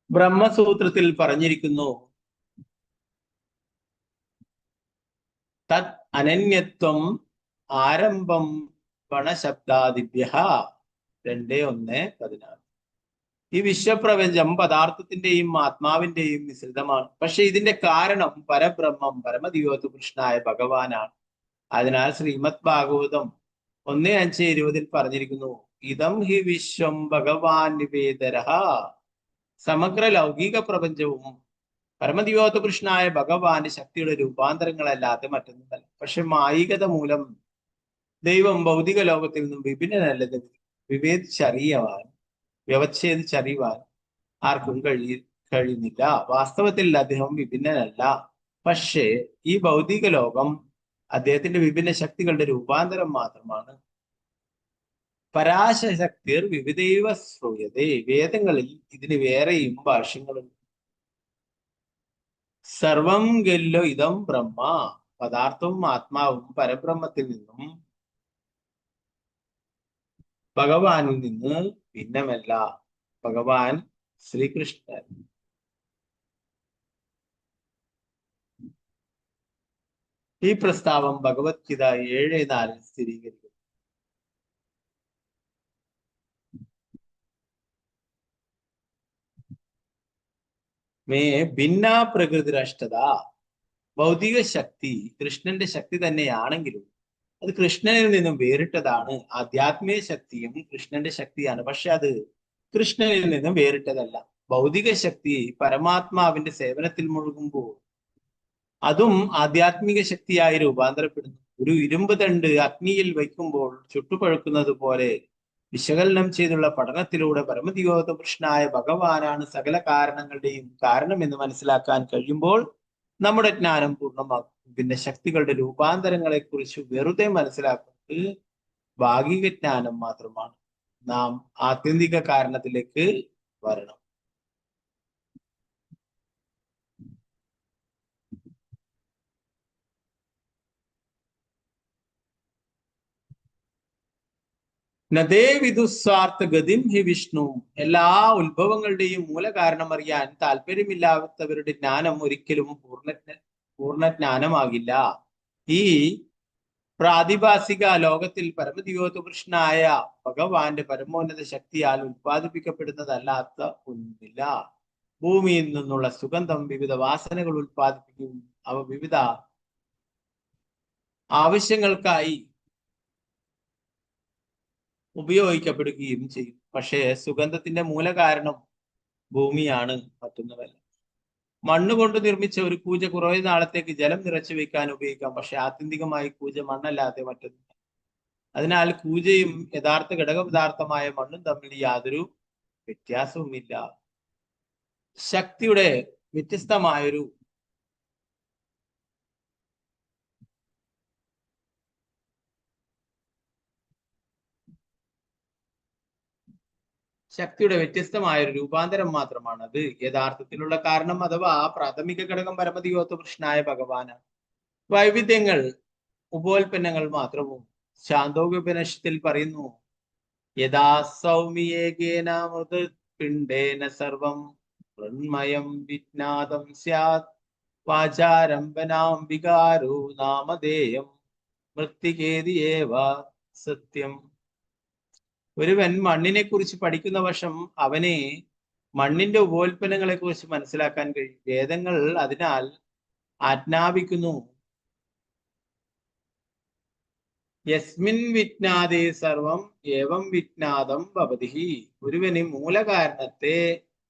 ബ്രഹ്മസൂത്രത്തിൽ പറഞ്ഞിരിക്കുന്നു, തത് അനന്യത്വം ആരംഭം ഗണശബ്ദാദിഭ്യഃ 2:1-16. ഈ വിശ്വപ്രപഞ്ചം പദാർത്ഥത്തിന്റെയും ആത്മാവിന്റെയും മിശ്രിതമാണ്. പക്ഷെ ഇതിന്റെ കാരണം പരബ്രഹ്മം പരമദിവോത്വ കൃഷ്ണായ ഭഗവാനാണ്. അതിനാൽ ശ്രീമദ് ഭാഗവതം 1:5-20 പറഞ്ഞിരിക്കുന്നു, ഇതം he വിശ്വം ഭഗവാൻ നിവേദരഃ. സമഗ്ര ലൗകിക പ്രപഞ്ചവും പരമദിവോത്വ കൃഷ്ണായ ഭഗവാന്റെ ശക്തിയുടെ രൂപാന്തരങ്ങളല്ലാതെ മറ്റൊന്നുമല്ല. പക്ഷെ മായികത മൂലം ദൈവം ഭൗതിക ലോകത്തിൽ നിന്നും വിഭിന്നനല്ലെന്ന് വിവേചിച്ചറിയുവാൻ വ്യവച്ഛേദിച്ചറിയുവാൻ ആർക്കും കഴിയുന്നില്ല. വാസ്തവത്തിൽ അദ്ദേഹം വിഭിന്നനല്ല. പക്ഷേ ഈ ഭൗതിക ലോകം അദ്ദേഹത്തിന്റെ വിഭിന്ന ശക്തികളുടെ രൂപാന്തരം മാത്രമാണ്. പരാശക്തിർ വിവിധൈവ ശ്രൂയതേ. വേദങ്ങളിൽ ഇതിന് വേറെയും ഭാഷ്യങ്ങളുണ്ട്. സർവം ഗല്ലോ ഇതം ബ്രഹ്മ. പദാർത്ഥവും ആത്മാവും പരബ്രഹ്മത്തിൽ നിന്നും ഭഗവാനിൽ നിന്ന് ഭിന്നമല്ല. ഭഗവാൻ ശ്രീകൃഷ്ണൻ. ഈ പ്രസ്താവം ഭഗവത്ഗീത 7:4 സ്ഥിരീകരിക്കുന്നു. മേ ഭിന്ന പ്രകൃതിരഷ്ടത. ഭൗതിക ശക്തി കൃഷ്ണന്റെ ശക്തി തന്നെയാണെങ്കിലും അത് കൃഷ്ണനിൽ നിന്നും വേറിട്ടതാണ്. ആധ്യാത്മിക ശക്തിയും കൃഷ്ണന്റെ ശക്തിയാണ്, പക്ഷെ അത് കൃഷ്ണനിൽ നിന്നും വേറിട്ടതല്ല. ഭൗതിക ശക്തി പരമാത്മാവിന്റെ സേവനത്തിൽ മുഴുകുമ്പോൾ അതും ആധ്യാത്മിക ശക്തിയായി രൂപാന്തരപ്പെടുന്നു. ഒരു ഇരുമ്പ് തണ്ട് അഗ്നിയിൽ വയ്ക്കുമ്പോൾ ചുട്ടുപഴുക്കുന്നത് പോലെ വിശകലനം ചെയ്തുള്ള പഠനത്തിലൂടെ പരമദിവോത കൃഷ്ണായ ഭഗവാനാണ് സകല കാരണങ്ങളുടെയും കാരണം എന്ന് മനസ്സിലാക്കാൻ കഴിയുമ്പോൾ നമ്മുടെ ജ്ഞാനം പൂർണ്ണമാകും. പിന്നെ ശക്തികളുടെ രൂപാന്തരങ്ങളെ കുറിച്ച് വെറുതെ മനസ്സിലാക്കുന്നത് ഭാഗിക ജ്ഞാനം മാത്രമാണ്. നാം ആത്യന്തിക കാരണത്തിലേക്ക് വരണം. നദേ വിദുസ്വാർത്ഥ ഗതിം he Vishnu. എല്ലാ ഉത്ഭവങ്ങളുടെയും മൂലകാരണം അറിയാൻ താല്പര്യമില്ലാത്തവരുടെ ജ്ഞാനം ഒരിക്കലും പൂർണ്ണജ്ഞാനമാകില്ല. ഈ പ്രാതിഭാസിക ലോകത്തിൽ പരമദിവോത്കൃഷ്ണനായ ഭഗവാന്റെ പരമോന്നത ശക്തിയാൽ ഉത്പാദിപ്പിക്കപ്പെടുന്നതല്ലാത്ത ഒന്നുമില്ല. ഭൂമിയിൽ നിന്നുള്ള സുഗന്ധം വിവിധ വാസനകൾ ഉത്പാദിപ്പിക്കും. അവ വിവിധ ആവശ്യങ്ങൾക്കായി ഉപയോഗിക്കപ്പെടുകയും ചെയ്യും. പക്ഷേ സുഗന്ധത്തിന്റെ മൂലകാരണം ഭൂമിയാണ്, മറ്റൊന്നുമല്ല. മണ്ണുകൊണ്ട് നിർമ്മിച്ച ഒരു കൂജ കുറേ നാളത്തേക്ക് ജലം നിറച്ചു വെക്കാൻ ഉപയോഗിക്കാം. പക്ഷെ ആത്യന്തികമായി കൂജ മണ്ണല്ലാതെ മറ്റൊന്നുമല്ല. അതിനാൽ കൂജയും യഥാർത്ഥ ഘടകപദാർത്ഥമായ മണ്ണും തമ്മിൽ യാതൊരു വ്യത്യാസവുമില്ല. ശക്തിയുടെ വ്യത്യസ്തമായൊരു രൂപാന്തരം മാത്രമാണ് അത്. യഥാർത്ഥത്തിലുള്ള കാരണം അഥവാ പ്രാഥമിക ഘടകം പരമദിവോത്വകൃഷ്ണനായ ഭഗവാനാണ്. വൈവിധ്യങ്ങൾ ഉപോൽപ്പന്നങ്ങൾ മാത്രവും. ശാന്തോപനിഷത്തിൽ പറയുന്നു, യഥാ സൗമ്യേകേന മൃദുപിണ്ഡേന സർവം മൃണ്മയം വിജ്ഞാതം സ്യാത് വാചാരംഭനാം വികാരോ നാമധേയം മൃത്തികേതിയേവ സത്യം. ഒരുവൻ മണ്ണിനെ കുറിച്ച് പഠിക്കുന്ന വശം അവനെ മണ്ണിന്റെ ഉപോൽപ്പന്നങ്ങളെ കുറിച്ച് മനസ്സിലാക്കാൻ കഴിയും. വേദങ്ങൾ അതിനാൽ ആജ്ഞാപിക്കുന്നു, യസ്മിൻ വിജ്ഞാതേ സർവം ഏവം വിജ്ഞാതം ഭവതി. ഒരുവന് മൂലകാരണത്തെ,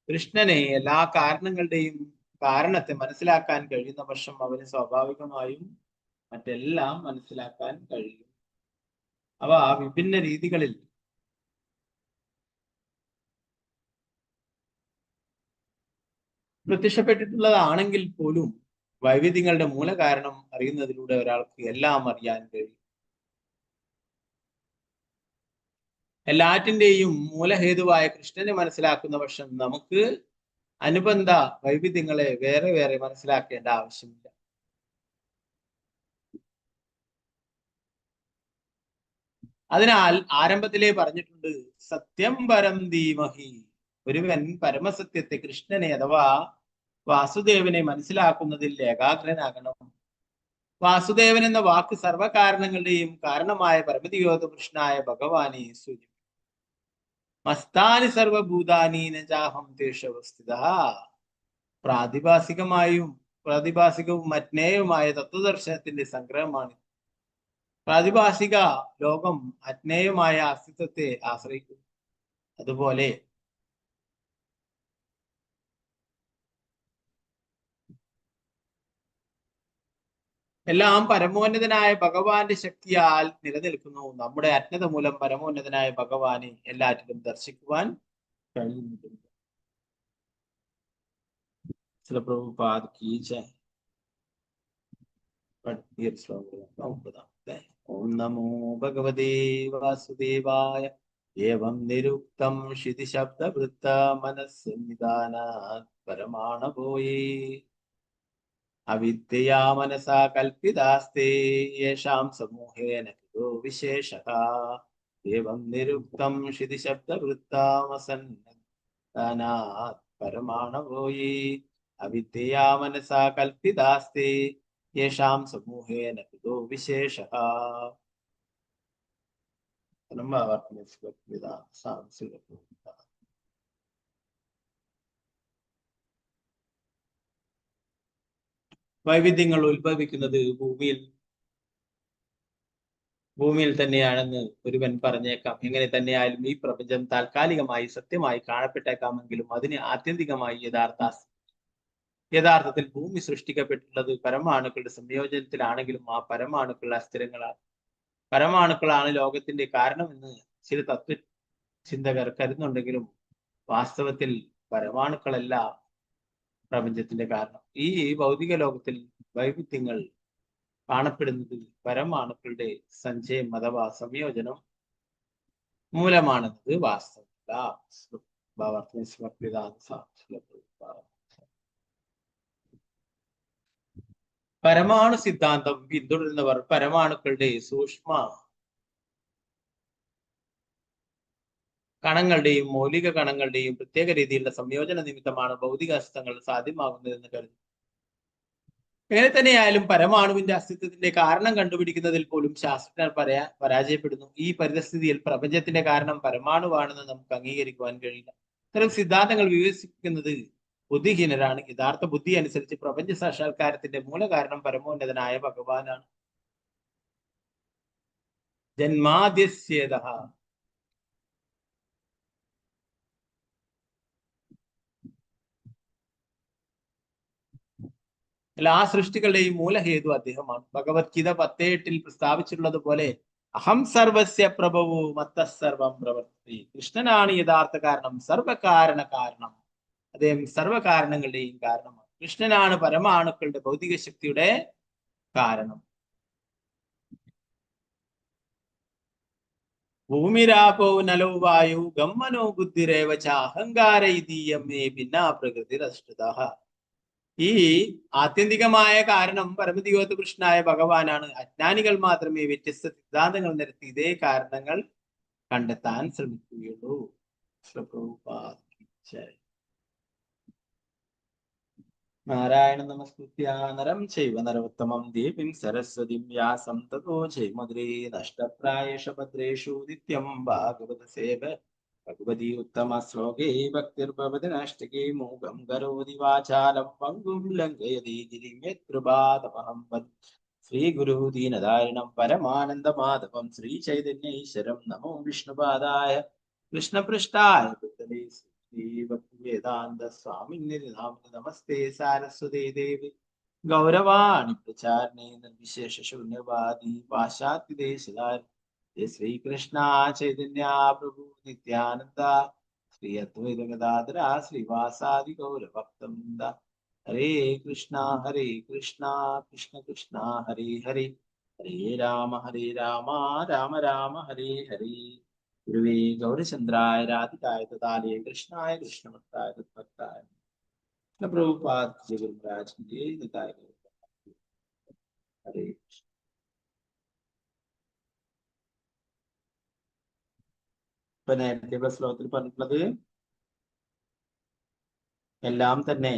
കൃഷ്ണനെ, എല്ലാ കാരണങ്ങളുടെയും കാരണത്തെ മനസ്സിലാക്കാൻ കഴിയുന്ന പക്ഷം അവന് സ്വാഭാവികമായും മറ്റെല്ലാം മനസ്സിലാക്കാൻ കഴിയും. അവ വിഭിന്ന രീതികളിൽ പ്രത്യക്ഷപ്പെട്ടിട്ടുള്ളതാണെങ്കിൽ പോലും വൈവിധ്യങ്ങളുടെ മൂലകാരണം അറിയുന്നതിലൂടെ ഒരാൾക്ക് എല്ലാം അറിയാൻ കഴിയും. എല്ലാറ്റിന്റെയും മൂലഹേതുവായ കൃഷ്ണനെ മനസ്സിലാക്കുന്ന പക്ഷം നമുക്ക് അനുബന്ധ വൈവിധ്യങ്ങളെ വേറെ വേറെ മനസ്സിലാക്കേണ്ട ആവശ്യമില്ല. അതിനാൽ ആരംഭത്തിലേ പറഞ്ഞിട്ടുണ്ട്, സത്യം പരം ധീമഹി. ഒരുവൻ പരമസത്യത്തെ, കൃഷ്ണനെ അഥവാ വാസുദേവനെ മനസ്സിലാക്കുന്നതിൽ ഏകാഗ്രനാകണം. വാസുദേവൻ എന്ന വാക്ക് സർവകാരണങ്ങളുടെയും കാരണമായ പരമതിയോധ കൃഷ്ണായ ഭഗവാനെ സൂചിപ്പിക്കുന്നു. മസ്താനി സർവഭൂതാനി നചാഹം തേഷവസ്ഥിത. പ്രാതിഭാസികവും അജ്ഞേയവുമായ തത്വദർശനത്തിന്റെ സംഗ്രഹമാണ്. പ്രാതിഭാസിക ലോകം അജ്ഞേയമായ അസ്തിത്വത്തെ ആശ്രയിക്കുന്നു. അതുപോലെ എല്ലാം പരമോന്നതനായ ഭഗവാന്റെ ശക്തിയാൽ നിലനിൽക്കുന്നു. നമ്മുടെ അജ്ഞത മൂലം പരമോന്നതനായ ഭഗവാനെ എല്ലാറ്റിലും ദർശിക്കുവാൻ കഴിയുന്നില്ല. ശ്രീല പ്രഭുപാദ് കീ ജയ്. ഈ ഒരു ശ്ലോകം ഒമ്പതാമത്തെ. ഓം നമോ ഭഗവതേ വാസുദേവായ. ഏവം നിരുക്തം ക്ഷിതിശബ്ദവൃത്ത മനസ്സന്നിധാനാത് പരമാണഭോയേ അവിദ്യയാ മനസാ കൽപ്പിതാസ്തേ യേഷാം സമൂഹേന കൃതോ വിശേഷഃ. ഏവം നിരുക്തം ക്ഷിതിശബ്ദവൃത്താമസന്നിധാനാത് പരമാണഭോയേ അവിദ്യയാ മനസാ കൽപ്പിതാസ്തേ യേഷാം സമൂഹേന കൃതോ വിശേഷഃ. വൈവിധ്യങ്ങൾ ഉത്ഭവിക്കുന്നത് ഭൂമിയിൽ തന്നെയാണെന്ന് ഒരുവൻ പറഞ്ഞേക്കാം. എങ്ങനെ തന്നെയായാലും ഈ പ്രപഞ്ചം താൽക്കാലികമായി സത്യമായി കാണപ്പെട്ടേക്കാമെങ്കിലും അതിന് ആത്യന്തികമായി യഥാർത്ഥത്തിൽ ഭൂമി സൃഷ്ടിക്കപ്പെട്ടിട്ടുള്ളത് പരമാണുക്കളുടെ സംയോജനത്തിലാണെങ്കിലും ആ പരമാണുക്കൾ അസ്ഥിരങ്ങളാണ്. പരമാണുക്കളാണ് ലോകത്തിന്റെ കാരണമെന്ന് ചില തത്വ ചിന്തകർ കരുതുന്നുണ്ടെങ്കിലും വാസ്തവത്തിൽ പരമാണുക്കളല്ല പ്രപഞ്ചത്തിന്റെ കാരണം. ഈ ഭൗതിക ലോകത്തിൽ വൈവിധ്യങ്ങൾ കാണപ്പെടുന്നത് പരമാണുക്കളുടെ സഞ്ചയം അഥവാ സംയോജനം മൂലമാണെന്നത് വാസ്തവമല്ല. പരമാണു സിദ്ധാന്തം പിന്തുടരുന്നവർ പരമാണുക്കളുടെ സൂക്ഷ്മ കണങ്ങളുടെയും മൗലിക കണങ്ങളുടെയും പ്രത്യേക രീതിയിലുള്ള സംയോജന നിമിത്തമാണ് ഭൗതിക അസ്തിത്വങ്ങൾ സാധ്യമാകുന്നതെന്ന് കരുതുന്നു. എങ്ങനെ തന്നെയായാലും പരമാണുവിന്റെ അസ്തിത്വത്തിന്റെ കാരണം കണ്ടുപിടിക്കുന്നതിൽ പോലും ശാസ്ത്രജ്ഞർ പരാജയപ്പെടുന്നു. ഈ പരിതസ്ഥിതിയിൽ പ്രപഞ്ചത്തിന്റെ കാരണം പരമാണുവാണെന്ന് നമുക്ക് അംഗീകരിക്കുവാൻ കഴിയില്ല. ഇത്തരം സിദ്ധാന്തങ്ങൾ വികസിപ്പിക്കുന്നത് ബുദ്ധിഹീനരാണ്. യഥാർത്ഥ ബുദ്ധി അനുസരിച്ച് പ്രപഞ്ച സാക്ഷാത്കാരത്തിന്റെ മൂലകാരണം പരമോന്നതനായ ഭഗവാനാണ്. ജന്മാദ്യസ്യേതഃ. എല്ലാ സൃഷ്ടികളുടെയും മൂലഹേതു അദ്ദേഹമാണ്. ഭഗവത്ഗീത 10:8 പ്രസ്താവിച്ചിട്ടുള്ളത് പോലെ അഹം സർവസ്യ പ്രഭവോ മത്തഃസർവം പ്രവർത്തി. കൃഷ്ണനാണ് യഥാർത്ഥ കാരണം, സർവകാരണ കാരണം. അദ്ദേഹം സർവകാരണങ്ങളുടെയും കാരണമാണ്. കൃഷ്ണനാണ് പരമാണുക്കളുടെ ഭൗതിക ശക്തിയുടെ കാരണം. ഭൂമിരാപോ നലോ വായു ഗമ്മനോ ബുദ്ധിരേവ ച അഹങ്കാര ഇതീയം മേ ഭിന്ന പ്രകൃതിരഷ്ടിതഃ. ഈ ആത്യന്തികമായ കാരണം പരമദിഗോത കൃഷ്ണനായ ഭഗവാനാണ്. അജ്ഞാനികൾ മാത്രമേ വ്യത്യസ്ത സിദ്ധാന്തങ്ങൾ നിരത്തി ഇതേ കാരണങ്ങൾ കണ്ടെത്താൻ ശ്രമിക്കുകയുള്ളൂ. നാരായണ നമസ്കൃത്യ നരം ചൈവ നരോത്തമം ദേവീം സരസ്വതിം വ്യാസം തതോ ജയമുദ്രേ. നഷ്ടപ്രായേഷ ഭദ്രേഷു നിത്യം ഭാഗവത സേവ ഭഗവതി ഉത്തമ ശ്ലോകേ ഭക്തിർഭവതി നാഷ്ടികേ. മൂകം കരോതി വാചാലം പങ്കും ലംഘയതി ഗിരിം യത്കൃപാതമഹം വന്ദേ ശ്രീഗുരു ദീനദാരുണം പരമാനന്ദമാധവം ശ്രീ ചൈതന്യേശ്വരം നമോ വിഷ്ണുപാദായ കൃഷ്ണപൃഷ്ഠായ ഭൂതലേ ശ്രീ ഭക്തിവേദാന്ത സ്വാമിനി നാമിനി നമസ്തേ സാരസ്വതേ ദേവി ഗൗരവാണി പ്രചാരണേ നിർവിശേഷ ശൂന്യവാദി പാശ്ചാത്യദേശാരി ജയ ശ്രീകൃഷ്ണ ചൈതന്യ പ്രഭു നിത്യാനന്ദ ശ്രീ അദ്വൈത ഗദാധര ശ്രീവാസാദി ഗൗരഭക്തവൃന്ദ. ഹരേ കൃഷ്ണ ഹരേ കൃഷ്ണ കൃഷ്ണ കൃഷ്ണ ഹരേ ഹരേ, ഹരേ രാമ ഹരേ രാമ രാമ രാമ ഹരേ ഹരേ. ഗുരുവേ ഗൗരചന്ദ്രായ രാധികായ തദാലയ കൃഷ്ണായ കൃഷ്ണഭക്തായ തദ്ഭക്തായ പ്രഭുപാദ് ജയ ഗുരുരാജ് ജയ നിതായ ഹരേ കൃഷ്ണ. ഇപ്പൊ നേരത്തെയുള്ള ശ്ലോകത്തിൽ പറഞ്ഞിട്ടുള്ളത് എല്ലാം തന്നെ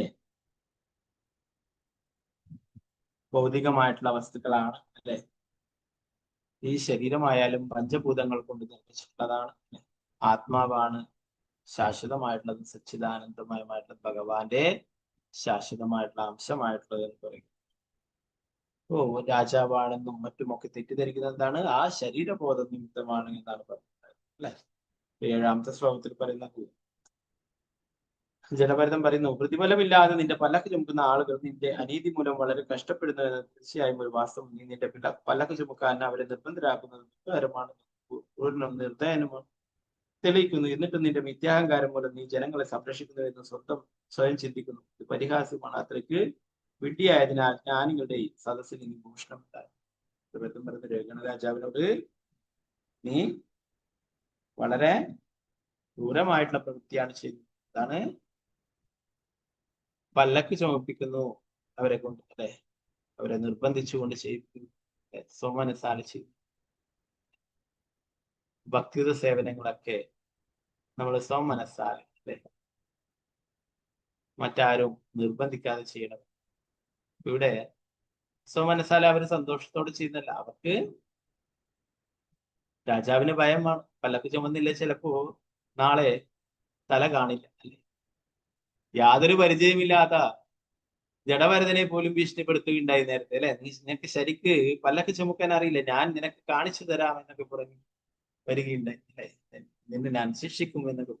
ഭൗതികമായിട്ടുള്ള വസ്തുക്കളാണ് അല്ലെ? ഈ ശരീരമായാലും പഞ്ചഭൂതങ്ങൾ കൊണ്ട് നിർമ്മിച്ചിട്ടുള്ളതാണ്. ആത്മാവാണ് ശാശ്വതമായിട്ടുള്ളത്, സച്ചിദാനന്ദമയമായിട്ടുള്ള ഭഗവാന്റെ ശാശ്വതമായിട്ടുള്ള അംശമായിട്ടുള്ളത് എന്ന് പറയും. ഓ രാജാവാണെന്നും മറ്റുമൊക്കെ തെറ്റിദ്ധരിക്കുന്നത് എന്താണ്? ആ ശരീരബോധ നിമിത്തമാണ് എന്നാണ് പറയുന്നത് അല്ലെ? 7-ാമത്തെ ശ്ലോകത്തിൽ പറയുന്നത് ജഡഭരതം പറയുന്നു, പ്രതിഫലമില്ലാതെ നിന്റെ പല്ലക്ക് ചുമക്കുന്ന ആളുകൾ നിന്റെ അനീതി മൂലം വളരെ കഷ്ടപ്പെടുന്നു എന്നത് തീർച്ചയായും ഒരു വാസ്തവം. നീ നിന്റെ പല്ലക്ക് ചുമക്കാൻ അവരെ നിർബന്ധരാക്കുന്നത് ദുഃഖകരമാണ്, ക്രൂരനും നിർദ്ദയനുമാണ് തെളിയിക്കുന്നു. എന്നിട്ടും നിന്റെ മിഥ്യാഹങ്കാരം മൂലം നീ ജനങ്ങളെ സംരക്ഷിക്കുന്നു എന്ന് സ്വയം ചിന്തിക്കുന്നു. ഇത് പരിഹാസ്യമാണ്. അത്രയ്ക്ക് വിഡ്ഢിയായതിനാൽ ജ്ഞാനികളുടെ സദസ്സിൽ നീ ഭൂഷണം ഉണ്ടായി. പറയുന്ന രഘുഗണ രാജാവിനോട് നീ വളരെ ക്രൂരമായിട്ടുള്ള പ്രവൃത്തിയാണ് ചെയ്യുന്നത്. അതാണ് പല്ലക്ക് ചുമപ്പിക്കുന്നു അവരെ കൊണ്ട് അല്ലെ? അവരെ നിർബന്ധിച്ചുകൊണ്ട് ചെയ്യിപ്പിക്കുന്നു, സ്വമനസാല ചെയ്യും. ഭക്തിയുത സേവനങ്ങളൊക്കെ നമ്മൾ സ്വമനസാല അല്ലെ, മറ്റാരും നിർബന്ധിക്കാതെ ചെയ്യണം. ഇവിടെ സ്വമനസാല അവര് സന്തോഷത്തോടെ ചെയ്യുന്നല്ല, അവർക്ക് രാജാവിന് ഭയമാണ്. പല്ലക്ക് ചുമന്നില്ല ചിലപ്പോ നാളെ തല കാണില്ല അല്ലെ? യാതൊരു പരിചയമില്ലാത്ത ജഡഭരതനെ പോലും ഭീഷണിപ്പെടുത്തുകയുണ്ടായി നേരത്തെ അല്ലെ? നീ നിനക്ക് ശരിക്ക് പല്ലക്ക് ചുമക്കാൻ അറിയില്ല, ഞാൻ നിനക്ക് കാണിച്ചു തരാം എന്നൊക്കെ പറഞ്ഞു വരികയുണ്ടായി അല്ലെ? നിന്നെ ഞാൻ ശിക്ഷിക്കും എന്നൊക്കെ.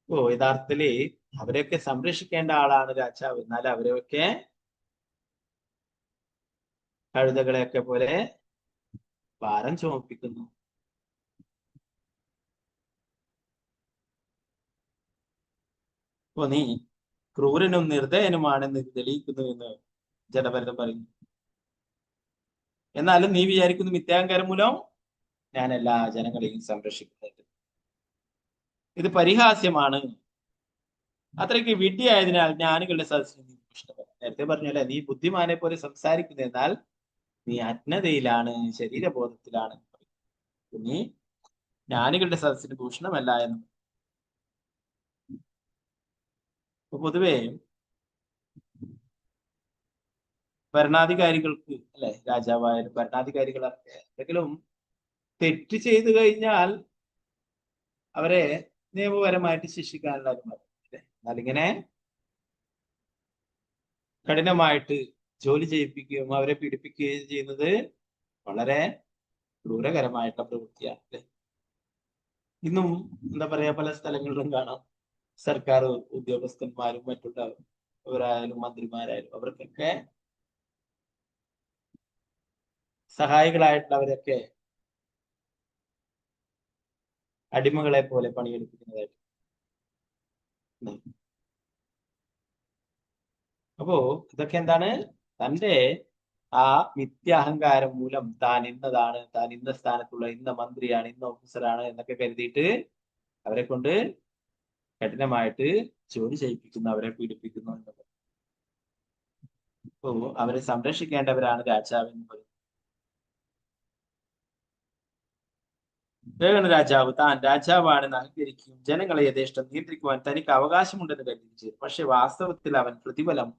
ഓ യഥാർത്ഥത്തില് അവരെയൊക്കെ സംരക്ഷിക്കേണ്ട ആളാണ് രാജാവ്. എന്നാൽ അവരെയൊക്കെ കഴുതകളെയൊക്കെ പോലെ ഭാരം ചുമപ്പിക്കുന്നു. അപ്പൊ നീ ക്രൂരനും നിർദ്ദയനുമാണെന്ന് തെളിയിക്കുന്നു എന്ന് ജഡഭരതൻ പറയുന്നു. എന്നാലും നീ വിചാരിക്കുന്നു മിഥ്യാഹങ്കാരം മൂലം ഞാൻ എല്ലാ ജനങ്ങളെയും സംരക്ഷിക്കുന്നുണ്ട്. ഇത് പരിഹാസ്യമാണ്. അത്രയ്ക്ക് വിഡ്ഢിയായതിനാൽ ജ്ഞാനികളുടെ സദസ്സിൽ നീ ഭൂഷണമല്ല. നേരത്തെ പറഞ്ഞല്ലേ, നീ ബുദ്ധിമാനെ പോലെ സംസാരിക്കുന്നു, എന്നാൽ നീ അജ്ഞതയിലാണ്, ശരീരബോധത്തിലാണ്. നീ ജ്ഞാനികളുടെ സദസ്സിന് ഭൂഷണമല്ല എന്ന്. പൊതുവെ ഭരണാധികാരികൾക്ക് അല്ലെ, രാജാവായാലും ഭരണാധികാരികളൊക്കെ എന്തെങ്കിലും തെറ്റ് ചെയ്തു കഴിഞ്ഞാൽ അവരെ നിയമപരമായിട്ട് ശിക്ഷിക്കാനുള്ള അനുമതി അല്ലെ? എന്നാലിങ്ങനെ കഠിനമായിട്ട് ജോലി ചെയ്യിപ്പിക്കുകയും അവരെ പീഡിപ്പിക്കുകയും ചെയ്യുന്നത് വളരെ ക്രൂരകരമായിട്ടുള്ള പ്രവൃത്തിയാണ് അല്ലെ? ഇന്നും എന്താ പറയാ, പല സ്ഥലങ്ങളിലും കാണാം സർക്കാർ ഉദ്യോഗസ്ഥന്മാരും മറ്റുള്ളവരായാലും മന്ത്രിമാരായാലും അവർക്കൊക്കെ സഹായികളായിട്ടുള്ളവരൊക്കെ അടിമകളെ പോലെ പണിയെടുപ്പിക്കുന്നതായിട്ട്. അപ്പോ ഇതൊക്കെ എന്താണ്? തന്റെ ആ മിഥ്യാഹങ്കാരം മൂലം താൻ ഇന്നതാണ്, താൻ ഇന്ന സ്ഥാനത്തുള്ള ഇന്ന മന്ത്രിയാണ്, ഇന്ന ഓഫീസറാണ് എന്നൊക്കെ കരുതിയിട്ട് അവരെ കൊണ്ട് കഠിനമായിട്ട് ജോലി ചെയ്യിപ്പിക്കുന്നു, അവരെ പീഡിപ്പിക്കുന്നു എന്നുള്ളത്. അപ്പോ അവരെ സംരക്ഷിക്കേണ്ടവരാണ് രാജാവ് എന്ന് പറയുന്നത്. രേവണ രാജാവ് താൻ രാജാവാണെന്ന് അഹങ്കരിക്കുകയും ജനങ്ങളെ യഥേഷ്ടം നിയന്ത്രിക്കുവാൻ തനിക്ക് അവകാശമുണ്ടെന്ന് കരുതുകയും ചെയ്തു. പക്ഷെ വാസ്തവത്തിൽ അവൻ പ്രതിഫലം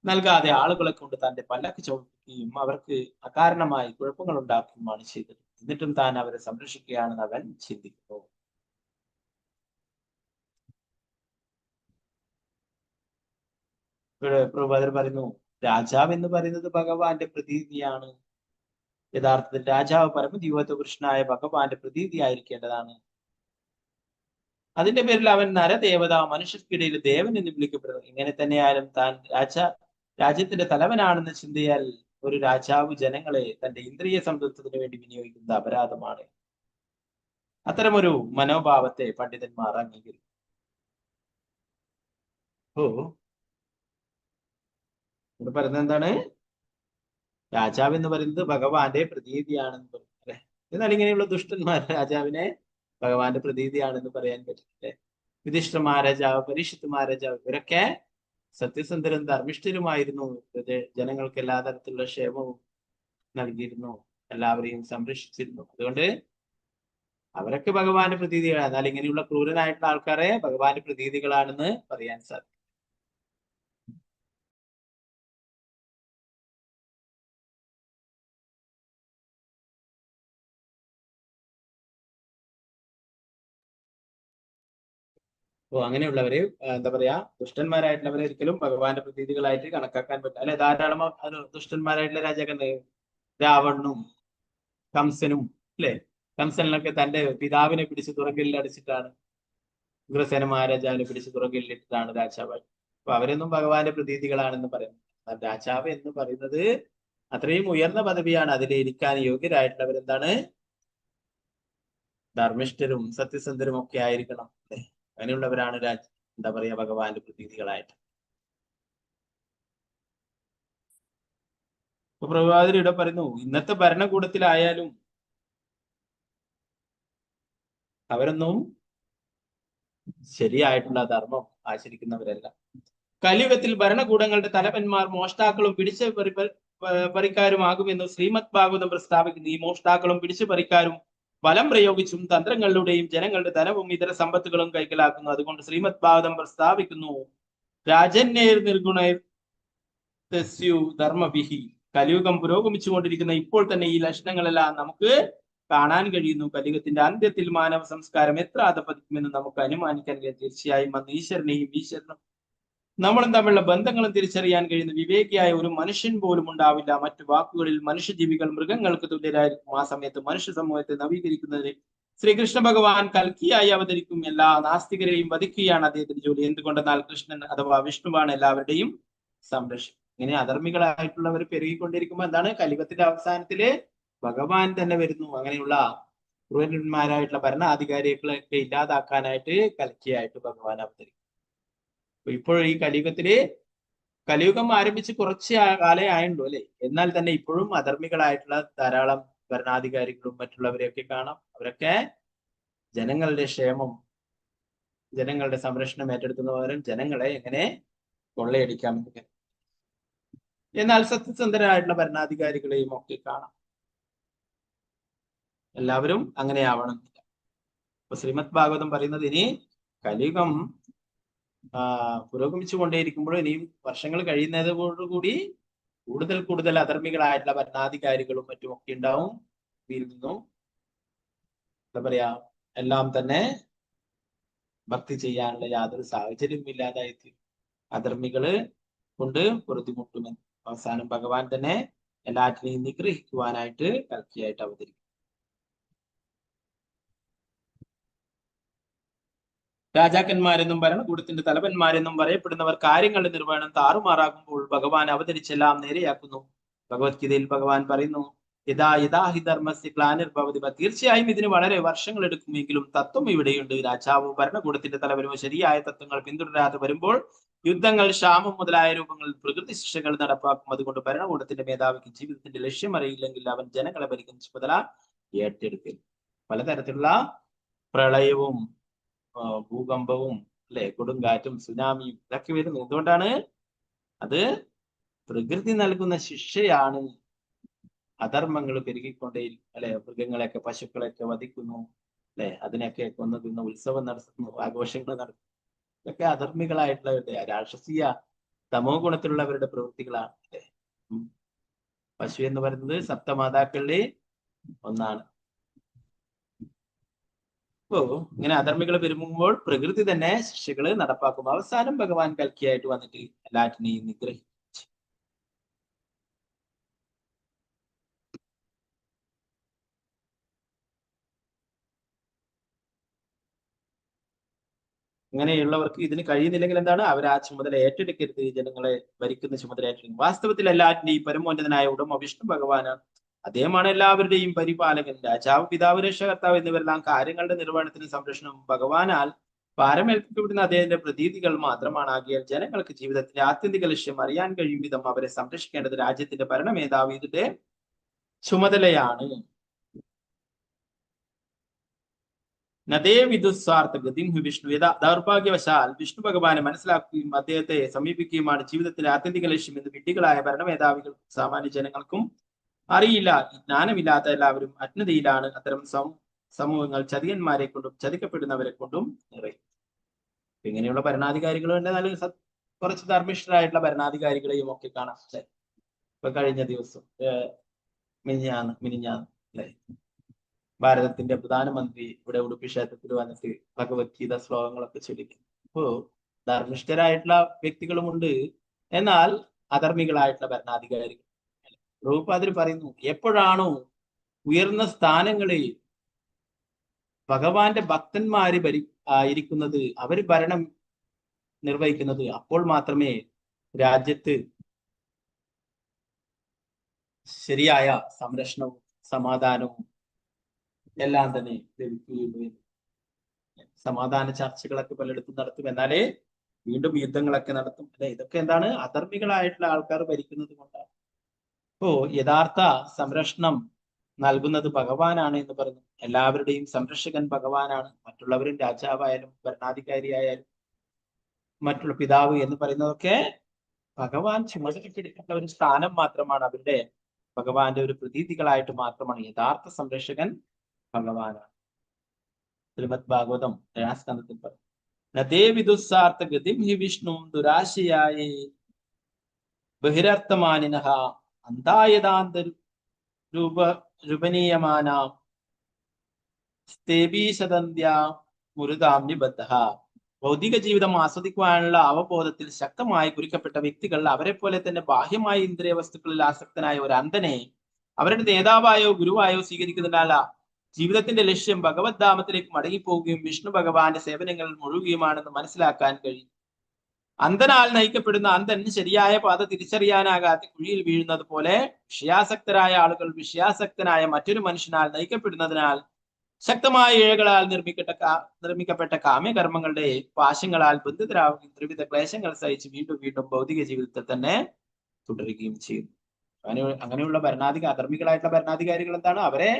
നൽകാതെ ആളുകളെ കൊണ്ട് തന്റെ പല്ലക്ക് ചുമപ്പിക്കുകയും അവർക്ക് അകാരണമായി കുഴപ്പങ്ങൾ ഉണ്ടാക്കുകയുമാണ് ചെയ്തത്. എന്നിട്ടും താൻ അവരെ സംരക്ഷിക്കുകയാണെന്ന് അവൻ ചിന്തിക്കുന്നു. ഇവിടെ പ്രഭുപാദർ പറയുന്നു, രാജാവ് എന്ന് പറയുന്നത് ഭഗവാന്റെ പ്രതീതിയാണ്. യഥാർത്ഥത്തിൽ രാജാവ് പരമദൈവത്വപുരുഷനായ ഭഗവാന്റെ പ്രതീതിയായിരിക്കേണ്ടതാണ്. അതിന്റെ പേരിൽ അവൻ നരദേവത, മനുഷ്യർക്കിടയിൽ ദേവൻ എന്ന് വിളിക്കപ്പെടുന്നു. ഇങ്ങനെ തന്നെയായാലും താൻ രാജ്യത്തിന്റെ തലവനാണെന്ന ചിന്തയാൽ ഒരു രാജാവ് ജനങ്ങളെ തന്റെ ഇന്ദ്രിയ സംതൃപ്തത്തിന് വേണ്ടി വിനിയോഗിക്കുന്നത് അപരാധമാണ്. അത്തരമൊരു മനോഭാവത്തെ പണ്ഡിതന്മാർ അംഗീകരിക്കും. ഓ, ഇവിടെ പറയുന്നത് എന്താണ്? രാജാവ് എന്ന് പറയുന്നത് ഭഗവാന്റെ പ്രതീതിയാണെന്ന് പറയും അല്ലെ? എന്നാൽ ഇങ്ങനെയുള്ള ദുഷ്ടന്മാർ രാജാവിനെ ഭഗവാന്റെ പ്രതീതിയാണെന്ന് പറയാൻ പറ്റില്ല. യുധിഷ്ഠിര മഹാരാജാവ്, പരീക്ഷിത് മഹാരാജാവ് ഇവരൊക്കെ സത്യസന്ധരും ധർമ്മിഷ്ഠരുമായിരുന്നു. ജനങ്ങൾക്ക് എല്ലാ തരത്തിലുള്ള ക്ഷേമവും നൽകിയിരുന്നു, എല്ലാവരെയും സംരക്ഷിച്ചിരുന്നു. അതുകൊണ്ട് അവരൊക്കെ ഭഗവാന്റെ പ്രതീതികളാണ്. എന്നാൽ ഇങ്ങനെയുള്ള ക്രൂരനായിട്ടുള്ള ആൾക്കാരെ ഭഗവാന്റെ പ്രതീതികളാണെന്ന് പറയാൻ സാധിക്കും. അപ്പോ അങ്ങനെയുള്ളവരെ എന്താ പറയാ, ദുഷ്ടന്മാരായിട്ടുള്ളവരെ ഒരിക്കലും ഭഗവാന്റെ പ്രതീതികളായിട്ട് കണക്കാക്കാൻ പറ്റില്ല അല്ലെ? ധാരാളം ദുഷ്ടന്മാരായിട്ടുള്ള രാജാക്കന്മാർ, രാവണനും കംസനും അല്ലെ? കംസനിലൊക്കെ തന്റെ പിതാവിനെ പിടിച്ച് തുറങ്കലിൽ അടിച്ചിട്ടാണ്, ഉഗ്രസേന മഹാരാജാവിനെ പിടിച്ച് തുറങ്കലിലിട്ടിട്ടാണ് രാജാവ്. അപ്പൊ അവരൊന്നും ഭഗവാന്റെ പ്രതീതികളാണെന്ന് പറയുന്നത്. എന്നാൽ രാജാവ് എന്ന് പറയുന്നത് അത്രയും ഉയർന്ന പദവിയാണ്. അതിൽ ഇരിക്കാൻ യോഗ്യരായിട്ടുള്ളവരെന്താണ്? ധർമ്മിഷ്ഠരും സത്യസന്ധരും ഒക്കെ ആയിരിക്കണം അല്ലെ? അങ്ങനെയുള്ളവരാണ് എന്താ പറയാ ഭഗവാന്റെ പ്രതീതികളായിട്ട്. ഇപ്പൊ പ്രഭുപാദർ ഇവിടെ പറയുന്നു, ഇന്നത്തെ ഭരണകൂടത്തിലായാലും അവരൊന്നും ശരിയായിട്ടുള്ള ധർമ്മം ആചരിക്കുന്നവരല്ല. കലിയുഗത്തിൽ ഭരണകൂടങ്ങളുടെ തലവന്മാർ മോഷ്ടാക്കളും പിടിച്ചു പറിക്കാരുമാകുമെന്ന് ശ്രീമദ് ഭാഗവതം പ്രസ്താവിക്കുന്നു. ഈ മോഷ്ടാക്കളും പിടിച്ചു പറിക്കാരും ബലം പ്രയോഗിച്ചും തന്ത്രങ്ങളിലൂടെയും ജനങ്ങളുടെ ധനവും ഇതര സമ്പത്തുകളും കൈക്കലാക്കുന്നു. അതുകൊണ്ട് ശ്രീമദ് ഭാഗവതം പ്രസ്താവിക്കുന്നു, രാജന്യർ നിർഗുണ ധർമ്മവിഹി. കലിയുഗം പുരോഗമിച്ചുകൊണ്ടിരിക്കുന്ന ഇപ്പോൾ തന്നെ ഈ ലക്ഷണങ്ങളെല്ലാം നമുക്ക് കാണാൻ കഴിയുന്നു. കലിയുഗത്തിന്റെ അന്ത്യത്തിൽ മാനവ സംസ്കാരം എത്ര അധപതിക്കുമെന്ന് നമുക്ക് അനുമാനിക്കാൻ കഴിയും. തീർച്ചയായും അന്ന് ഈശ്വരനെയും ഈശ്വരനും നമ്മളും തമ്മിലുള്ള ബന്ധങ്ങളും തിരിച്ചറിയാൻ കഴിയുന്ന വിവേകിയായ ഒരു മനുഷ്യൻ പോലും ഉണ്ടാവില്ല. മറ്റു വാക്കുകളിൽ മനുഷ്യജീവികൾ മൃഗങ്ങൾക്ക് തുല്യരായിരിക്കും. ആ സമയത്ത് മനുഷ്യ സമൂഹത്തെ നവീകരിക്കുന്നതിന് ശ്രീകൃഷ്ണ ഭഗവാൻ കൽക്കിയായി അവതരിക്കും. എല്ലാ നാസ്തികരെയും വധിക്കുകയാണ് അദ്ദേഹത്തിന്റെ ജോലി. എന്തുകൊണ്ടെന്നാൽ കൃഷ്ണൻ അഥവാ വിഷ്ണുവാണ് എല്ലാവരുടെയും സംരക്ഷണം. ഇങ്ങനെ അധർമ്മികളായിട്ടുള്ളവർ പെരുകിക്കൊണ്ടിരിക്കുമ്പോ എന്താണ്? കലിയുഗത്തിന്റെ അവസാനത്തില് ഭഗവാൻ തന്നെ വരുന്നു. അങ്ങനെയുള്ള ക്രൂരന്മാരായിട്ടുള്ള ഭരണാധികാരികളൊക്കെ ഇല്ലാതാക്കാനായിട്ട് കൽക്കിയായിട്ട് ഭഗവാൻ അവതരിക്കും. ഇപ്പോൾ ഈ കലിയുഗത്തില്, കലിയുഗം ആരംഭിച്ച് കുറച്ച് കാലേ ആയുള്ളൂ അല്ലെ? എന്നാൽ തന്നെ ഇപ്പോഴും അധർമ്മികളായിട്ടുള്ള ധാരാളം ഭരണാധികാരികളും മറ്റുള്ളവരെയൊക്കെ കാണാം. അവരൊക്കെ ജനങ്ങളുടെ ക്ഷേമം, ജനങ്ങളുടെ സംരക്ഷണം ഏറ്റെടുക്കുന്ന പകരം ജനങ്ങളെ എങ്ങനെ കൊള്ളയടിക്കാമെന്ന്. എന്നാൽ സത്യസന്ധരായിട്ടുള്ള ഭരണാധികാരികളെയും ഒക്കെ കാണാം. എല്ലാവരും അങ്ങനെ ആവണമെന്നില്ല. അപ്പൊ ശ്രീമദ് ഭാഗവതം പറയുന്നത് ഇനി കലിയുഗം പുരോഗമിച്ചു കൊണ്ടേയിരിക്കുമ്പോഴും ഇനിയും വർഷങ്ങൾ കഴിയുന്നതോടുകൂടി കൂടുതൽ കൂടുതൽ അധർമ്മികളായിട്ടുള്ള ഭരണാധികാരികളും മറ്റും ഒക്കെ ഉണ്ടാവും. ഇതിൽ നിന്നും എന്താ പറയാ, എല്ലാം തന്നെ ഭക്തി ചെയ്യാനുള്ള യാതൊരു സാഹചര്യവും ഇല്ലാതായി അധർമ്മികള് കൊണ്ട് പൊറുതിമുട്ടുമെന്ന് അവസാനം ഭഗവാൻ തന്നെ എല്ലാറ്റിനെയും നിഗ്രഹിക്കുവാനായിട്ട് കൽക്കിയായിട്ട് അവതരിക്കും. രാജാക്കന്മാരെന്നും ഭരണകൂടത്തിന്റെ തലവന്മാരെന്നും പറയപ്പെടുന്നവർ കാര്യങ്ങളുടെ നിർവഹണം താറുമാറാകുമ്പോൾ ഭഗവാൻ അവതരിച്ചെല്ലാം നേരെയാക്കുന്നു. ഭഗവത്ഗീതയിൽ ഭഗവാൻ പറയുന്നു, യഥാ യഥാ he ധർമ്മസ്യ ഗ്ലാനിർഭവതി. തീർച്ചയായും ഇതിന് വളരെ വർഷങ്ങൾ എടുക്കുമെങ്കിലും തത്വം ഇവിടെയുണ്ട്. രാജാവോ ഭരണകൂടത്തിന്റെ തലവനോ ശരിയായ തത്വങ്ങൾ പിന്തുടരാതെ വരുമ്പോൾ യുദ്ധങ്ങൾ, ക്ഷാമം മുതലായ രൂപങ്ങളിൽ പ്രകൃതി ശിക്ഷകൾ നടപ്പാക്കും. അതുകൊണ്ട് ഭരണകൂടത്തിന്റെ മേധാവിക്ക് ജീവിതത്തിന്റെ ലക്ഷ്യം അറിയില്ലെങ്കിൽ അവൻ ജനങ്ങളെ ഭരിക്കുന്ന ചുമതല ഏറ്റെടുക്കും. പലതരത്തിലുള്ള പ്രളയവും ഭൂകമ്പവും അല്ലെ, കൊടുങ്കാറ്റും സുനാമിയും ഇതൊക്കെ വരുന്നത് എന്തുകൊണ്ടാണ്? അത് പ്രകൃതി നൽകുന്ന ശിക്ഷയാണ്. അധർമ്മങ്ങൾ പെരുകിക്കൊണ്ടേയിരിക്കും അല്ലെ. മൃഗങ്ങളെയൊക്കെ, പശുക്കളെയൊക്കെ വധിക്കുന്നു അല്ലെ, അതിനെയൊക്കെ കൊന്നു തിന്ന് ഉത്സവം നടത്തുന്നു, ആഘോഷങ്ങൾ നടത്തുന്നു. ഇതൊക്കെ അധർമ്മികളായിട്ടുള്ളവരുടെ, രാക്ഷസീയ തമോ ഗുണത്തിലുള്ളവരുടെ പ്രവൃത്തികളാണ് അല്ലെ. പശു എന്ന് പറയുന്നത് സപ്തമാതാക്കളിലെ ഒന്നാണ്. അപ്പോ ഇങ്ങനെ അധർമ്മികൾ പെരുമുമ്പോൾ പ്രകൃതി തന്നെ ശിക്ഷകള് നടപ്പാക്കും. അവസാനം ഭഗവാൻ കൽക്കിയായിട്ട് വന്നിട്ട് എല്ലാറ്റിനെയും നിഗ്രഹിച്ചു. ഇങ്ങനെയുള്ളവർക്ക് ഇതിന് കഴിയുന്നില്ലെങ്കിൽ എന്താണ്, അവർ ആ ചുമതല ഏറ്റെടുക്കരുത്. ജനങ്ങളെ ഭരിക്കുന്ന ചുമതല ഏറ്റെടുക്കും. വാസ്തവത്തിൽ എല്ലാറ്റിന്റെയും പരമോന്നതനായ ഉടമ വിഷ്ണു ഭഗവാനാണ്. അദ്ദേഹമാണ് എല്ലാവരുടെയും പരിപാലകൻ. രാജാവ്, പിതാവ്, രക്ഷകർത്താവ് എന്നിവരെല്ലാം കാര്യങ്ങളുടെ നിർവഹണത്തിനും സംരക്ഷണവും ഭഗവാനാൽ ഭാരമേൽപ്പിക്കപ്പെടുന്ന അദ്ദേഹത്തിന്റെ പ്രതീതികൾ മാത്രമാണ്. ആകിയാൽ ജനങ്ങൾക്ക് ജീവിതത്തിന്റെ ആത്യന്തിക ലക്ഷ്യം അറിയാൻ കഴിയും വിധം അവരെ സംരക്ഷിക്കേണ്ടത് രാജ്യത്തിന്റെ ഭരണമേധാവിയുടെ ചുമതലയാണ്. നദേ വിദുസ്വാർത്ഥ ഗതിം he Vishnu. യഥാ ദൗർഭാഗ്യവശാൽ വിഷ്ണു ഭഗവാനെ മനസ്സിലാക്കുകയും അദ്ദേഹത്തെ സമീപിക്കുകയുമാണ് ജീവിതത്തിലെ ആത്യന്തിക ലക്ഷ്യം എന്ന് വിഡ്ഢികളായ ഭരണമേധാവികൾക്കും സാമാന്യ ജനങ്ങൾക്കും അറിയില്ല. ജ്ഞാനമില്ലാത്ത എല്ലാവരും അജ്ഞതയിലാണ്. അത്തരം സമൂഹങ്ങൾ ചതിയന്മാരെ കൊണ്ടും ചതിക്കപ്പെടുന്നവരെ കൊണ്ടും നിറയും. ഇങ്ങനെയുള്ള ഭരണാധികാരികളും ഉണ്ട്. നല്ല കുറച്ച് ധർമ്മിഷ്ഠരായിട്ടുള്ള ഭരണാധികാരികളെയും ഒക്കെ കാണാം. അല്ലെ? ഇപ്പൊ കഴിഞ്ഞ ദിവസം മിനിഞ്ഞാന്ന് അല്ലെ, ഭാരതത്തിന്റെ പ്രധാനമന്ത്രി ഇവിടെ ഉടുപ്പി ക്ഷേത്രത്തിൽ വന്നിട്ട് ഭഗവത്ഗീത ശ്ലോകങ്ങളൊക്കെ ചൊല്ലി. അപ്പോ ധർമ്മിഷ്ഠരായിട്ടുള്ള വ്യക്തികളുമുണ്ട്, എന്നാൽ അധർമ്മികളായിട്ടുള്ള ഭരണാധികാരികൾ. പ്രഭുപാദർ പറയുന്നു, എപ്പോഴാണോ ഉയർന്ന സ്ഥാനങ്ങളിൽ ഭഗവാന്റെ ഭക്തന്മാര് ഇരിക്കുന്നത്, അവര് ഭരണം നിർവഹിക്കുന്നത്, അപ്പോൾ മാത്രമേ രാജ്യത്ത് ശരിയായ സംരക്ഷണവും സമാധാനവും എല്ലാം തന്നെ ലഭിക്കുകയുള്ളൂ എന്ന്. സമാധാന ചർച്ചകളൊക്കെ പലയിടത്തും നടത്തും, എന്നാലേ വീണ്ടും യുദ്ധങ്ങളൊക്കെ നടത്തും. അല്ലെ? ഇതൊക്കെ എന്താണ്, അധർമ്മികളായിട്ടുള്ള ആൾക്കാർ ഭരിക്കുന്നത് കൊണ്ടാണ്. അപ്പോ യഥാർത്ഥ സംരക്ഷണം നൽകുന്നത് ഭഗവാനാണ് എന്ന് പറഞ്ഞു. എല്ലാവരുടെയും സംരക്ഷകൻ ഭഗവാനാണ്. മറ്റുള്ളവരും രാജാവായാലും ഭരണാധികാരിയായാലും മറ്റുള്ള പിതാവ് എന്ന് പറയുന്നതൊക്കെ ഭഗവാൻ ചുമതലപ്പെടുത്തേണ്ട ഒരു സ്ഥാനം മാത്രമാണ്. അവരുടെ ഭഗവാന്റെ ഒരു പ്രതീതികളായിട്ട് മാത്രമാണ്. യഥാർത്ഥ സംരക്ഷകൻ ഭഗവാനാണ്. ശ്രീമദ് ഭാഗവതം ഏഴാം സ്കന്ധത്തിൽ പറയും, നദേ വിദുസ്സാർത്ഥ ഗതിം he Vishnu ദുരാശയായി ബഹിരർത്ഥമാനിനഃ അന്തായതാന്ത രൂപ രൂപനീയമാന സ്തേബീശതന്ത്യ മുരുതാം നിബദ്ധ. ഭൗതിക ജീവിതം ആസ്വദിക്കുവാനുള്ള അവബോധത്തിൽ ശക്തമായി കുരുക്കപ്പെട്ട വ്യക്തികൾ അവരെ പോലെ തന്നെ ബാഹ്യമായ ഇന്ദ്രിയ വസ്തുക്കളിൽ ആസക്തനായ ഒരു അന്ധനെ അവരുടെ നേതാവായോ ഗുരുവായോ സ്വീകരിക്കുന്നതിനാൽ ജീവിതത്തിന്റെ ലക്ഷ്യം ഭഗവത് ധാമത്തിലേക്ക് മടങ്ങിപ്പോവുകയും വിഷ്ണു ഭഗവാന്റെ സേവനങ്ങളിൽ മുഴുകുകയുമാണെന്ന് മനസ്സിലാക്കാൻ കഴിയും. അന്ധനാൽ നയിക്കപ്പെടുന്ന അന്ധൻ ശരിയായ പാത തിരിച്ചറിയാനാകാത്ത കുഴിയിൽ വീഴുന്നത് പോലെ വിഷയാസക്തരായ ആളുകൾ വിഷയാസക്തനായ മറ്റൊരു മനുഷ്യനാൽ നയിക്കപ്പെടുന്നതിനാൽ ശക്തമായ ഇഴകളാൽ നിർമ്മിക്കപ്പെട്ട കാമ്യകർമ്മങ്ങളുടെ പാശങ്ങളാൽ ബന്ധിതരാവുകയും ത്രിവിധ ക്ലേശങ്ങൾ സഹിച്ച് വീണ്ടും വീണ്ടും ഭൗതിക ജീവിതത്തിൽ തന്നെ തുടരുകയും ചെയ്യുന്നു. അങ്ങനെയുള്ള അധർമ്മികളായിട്ടുള്ള ഭരണാധികാരികൾ എന്താണ്, അവരെ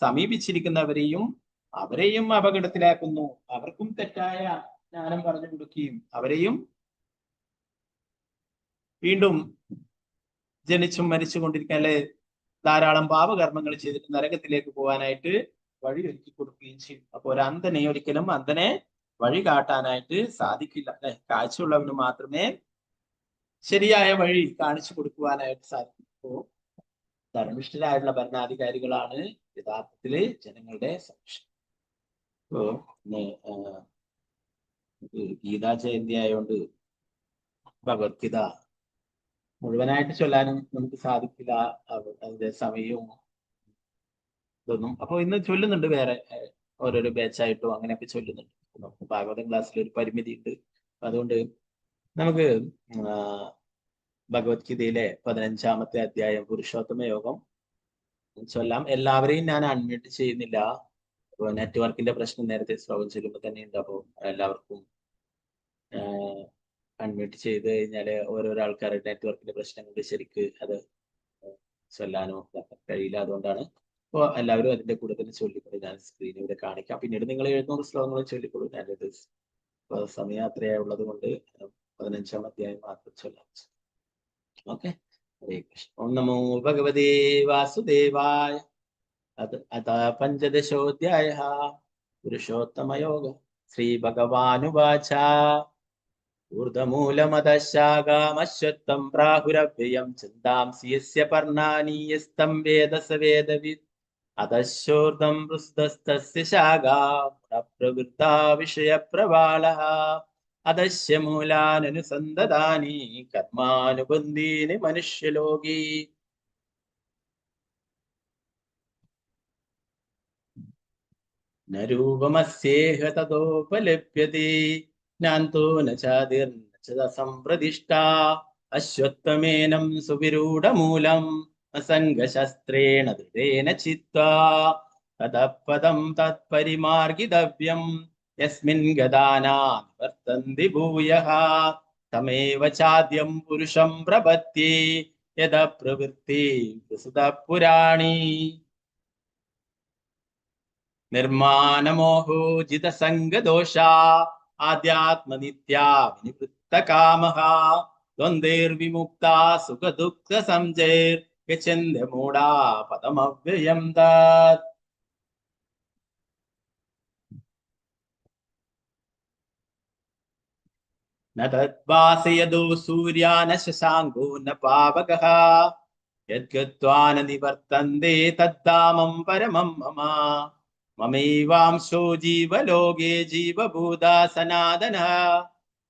സമീപിച്ചിരിക്കുന്നവരെയും അവരെയും അപകടത്തിലാക്കുന്നു. അവർക്കും തെറ്റായ ജ്ഞാനം പറഞ്ഞു കൊടുക്കുകയും അവരെയും വീണ്ടും ജനിച്ചും മരിച്ചു കൊണ്ടിരിക്കാൻ അല്ലെ ധാരാളം പാപകർമ്മങ്ങൾ ചെയ്തിട്ട് നരകത്തിലേക്ക് പോകാനായിട്ട് വഴി ഒരുക്കി കൊടുക്കുകയും ചെയ്യും. അപ്പൊ ഒരു അന്ധനെ ഒരിക്കലും അന്ധനെ വഴി കാട്ടാനായിട്ട് സാധിക്കില്ല അല്ലെ. കാഴ്ചയുള്ളവന് മാത്രമേ ശരിയായ വഴി കാണിച്ചു കൊടുക്കുവാനായിട്ട് സാധിക്കൂ. അപ്പോ ധർമ്മിഷ്ഠരായിട്ടുള്ള ഭരണാധികാരികളാണ് യഥാർത്ഥത്തില് ജനങ്ങളുടെ സംരക്ഷണം. ഇപ്പോ ഇന്ന് ഗീതാ ജയന്തി ആയതുകൊണ്ട് ഭഗവത്ഗീത മുഴുവനായിട്ട് ചൊല്ലാനും നമുക്ക് സാധിക്കില്ല, അതിന്റെ സമയവും ഇതൊന്നും. അപ്പൊ ഇന്ന് ചൊല്ലുന്നുണ്ട് വേറെ ഓരോരോ ബാച്ചായിട്ടും അങ്ങനെയൊക്കെ ചൊല്ലുന്നുണ്ട്. നമുക്ക് ഭാഗവതം ക്ലാസ്സിൽ ഒരു പരിമിതി ഉണ്ട്. അതുകൊണ്ട് നമുക്ക് ഭഗവത്ഗീതയിലെ 15-ാമത്തെ അധ്യായം പുരുഷോത്തമ യോഗം ചൊല്ലാം. എല്ലാവരെയും ഞാൻ അൺമ്യൂട്ട് ചെയ്യുന്നില്ല. നെറ്റ്വർക്കിന്റെ പ്രശ്നം നേരത്തെ ശ്ലോകം ചൊല്ലുമ്പോൾ തന്നെ ഉണ്ട്. അപ്പോൾ എല്ലാവർക്കും അൺമ്യൂട്ട് ചെയ്ത് കഴിഞ്ഞാല് ഓരോരോ ആൾക്കാരുടെ നെറ്റ്വർക്കിന്റെ പ്രശ്നം കൊണ്ട് ശരിക്ക് അത് ചൊല്ലാനോ കഴിയില്ല. അതുകൊണ്ടാണ്. അപ്പോൾ എല്ലാവരും അതിന്റെ കൂടെ തന്നെ ചൊല്ലിക്കോളൂ. ഞാൻ സ്ക്രീൻ ഇവിടെ കാണിക്കാം. പിന്നീട് നിങ്ങൾ 700 ശ്ലോകങ്ങളും ചൊല്ലിക്കോളൂ. ഞാനിത് സമയം അത്രയാ ഉള്ളത് കൊണ്ട് 15-ാം അധ്യായം മാത്രം ചൊല്ലാം. ഓക്കെ, ഹരേ കൃഷ്ണ. ഓം നമോ ഭഗവതേ വാസുദേവായ. അത പഞ്ചദശോധ്യായ പുരുഷോത്തമയോഗ. ശ്രീ ഭഗവാനുവാച. ഊർധ്വമൂലമതശാഖാമശ്വത്ഥം പ്രാഹുരവ്യയം ഛന്ദാംസി യസ്യ പർണാനി യസ്തം വേദ സ വേദവിദ്. അധശോർധം പൃസ്ഥസ്തസ്യ ശാഖാ പ്രവൃത്താ വിഷയപ്രവാളഃ. അധശ്യ മൂലാനനുസന്തതാനി കർമാനുബന്ധീനി മനുഷ്യലോകി. ന രൂപമസ്യേഹ തതോപലഭ്യത്തെ നാന്തോ ന ചാതിർന ച സംപ്രതിഷ്ഠ. അശ്വത്ഥമേനം സുവിരൂഢമൂലം അസംഗശസ്ത്രേണ ദൃഢേന ചിത്വാ. തതഃ പദം തത്പരിമാർഗിതവ്യം യസ്മിൻ ഗതാനാ നിവർത്തന്തി ഭൂയഃ. തമേവ ചാദ്യം പുരുഷം പ്രപദ്യേ യത പ്രവൃത്തി പ്രസുത പുരാണി. നിർമാണമോഹോ ജിതസംഗദോഷ ആധ്യാത്മനിത്യാ വിനിവൃത്തകാമഃ. ദ്വന്ദ്വൈർവിമുക്താ സുഖദുഃഖ സംജൈർ ഗച്ഛന്തി മൂഢാ പദമവ്യയം തത്. ന തദ്വാസയതോ സൂര്യ ന ശശാങ്കോ ന പാവകഃ. യദ്ഗത്വാ ന നിവർത്തന്തേ തദ്ധാമം പരമം മമ. മമൈവാംശോ ജീവലോകേ ജീവഭൂതാ സനാതനഃ.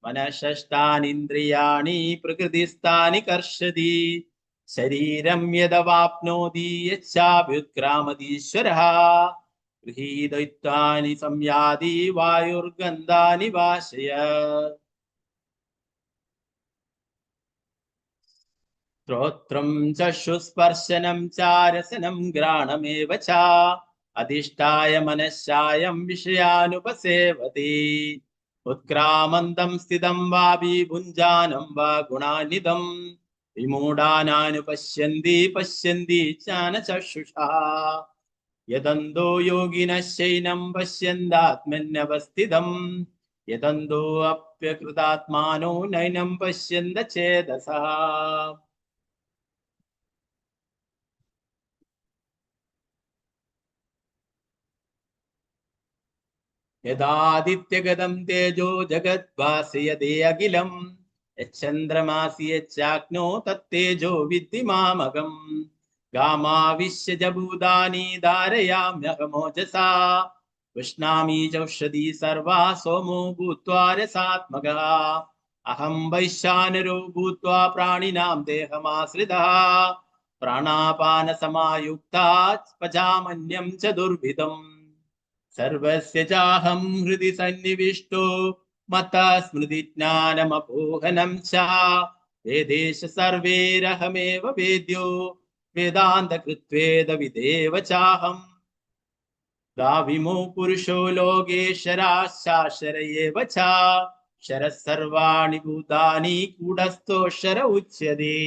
മനഃഷഷ്ടാനിന്ദ്രിയാണി പ്രകൃതിസ്ഥാനി കർഷതി. ശരീരം യദവാപ്നോതി യച്ഛാഭ്യുത്ക്രാമതീശ്വരഃ. ഗൃഹീതൈത്വാനി സംയാതി വായുർഗന്ധാനി വാശയ. ശ്രോത്രം ചക്ഷുസ്പർശനം ചാരസനം ഘ്രാണമേവ ച. അധിഷ്ഠായ മനഃശായം വിഷയാനുപസേവതി. ഉത്ക്രാമന്തം സ്ഥിതം വാപി ഭുഞ്ജാനം വാ ഗുണാന്വിതം. വിമൂഢാനാനുപശ്യന്തി പശ്യന്തി ജ്ഞാനചക്ഷുഷാ. യദന്തോ യോഗിനശ്ചൈനം പശ്യന്താത്മന്യവസ്ഥിതം. യദന്തോ അപ്യകൃതാത്മാനോ നൈനം പശ്യന്ത ചേതസാ. യദാദിത്യഗതം തേജോ ജഗദ്ഭാസയതേ അഖിലം. യച്ചന്ദ്രമാസി യച്ചാഗ്നോ തത്തേജോ വിദ്ധി മാമകം. ഗാമാവിശ്യ ച ഭൂതാനി ധാരയാമ്യഹമോജസാ. ഉഷ്ണാമി ചൗഷധി സർവാ സോമോ ഭൂത്വാ രസാത്മകഃ. അഹം വൈശ്വാനരോ ഭൂത്വാ പ്രാണിനാം ദേഹമാശ്രിതഃ. പ്രാണാപാനസമായുക്താ പചാമന്യം ച ദുർവിദം. സർവസ്യ ചാഹം ഹൃദി സന്നിവിഷ്ടോ മത സ്മൃതിജ്ഞാനമപോഹനം ച. വേദേശ സർവേരഹമേവ വേദ്യോ വേദാന്തകൃത്വേദവിദേവ ചാഹം. ദാവിമോ പുരുഷോ ലോകേശ്വരാശാശര ഏവ ച. ശരഃ സർവാണി ഭൂതാനി കൂടസ്ഥോക്ഷര ഉച്യതേ.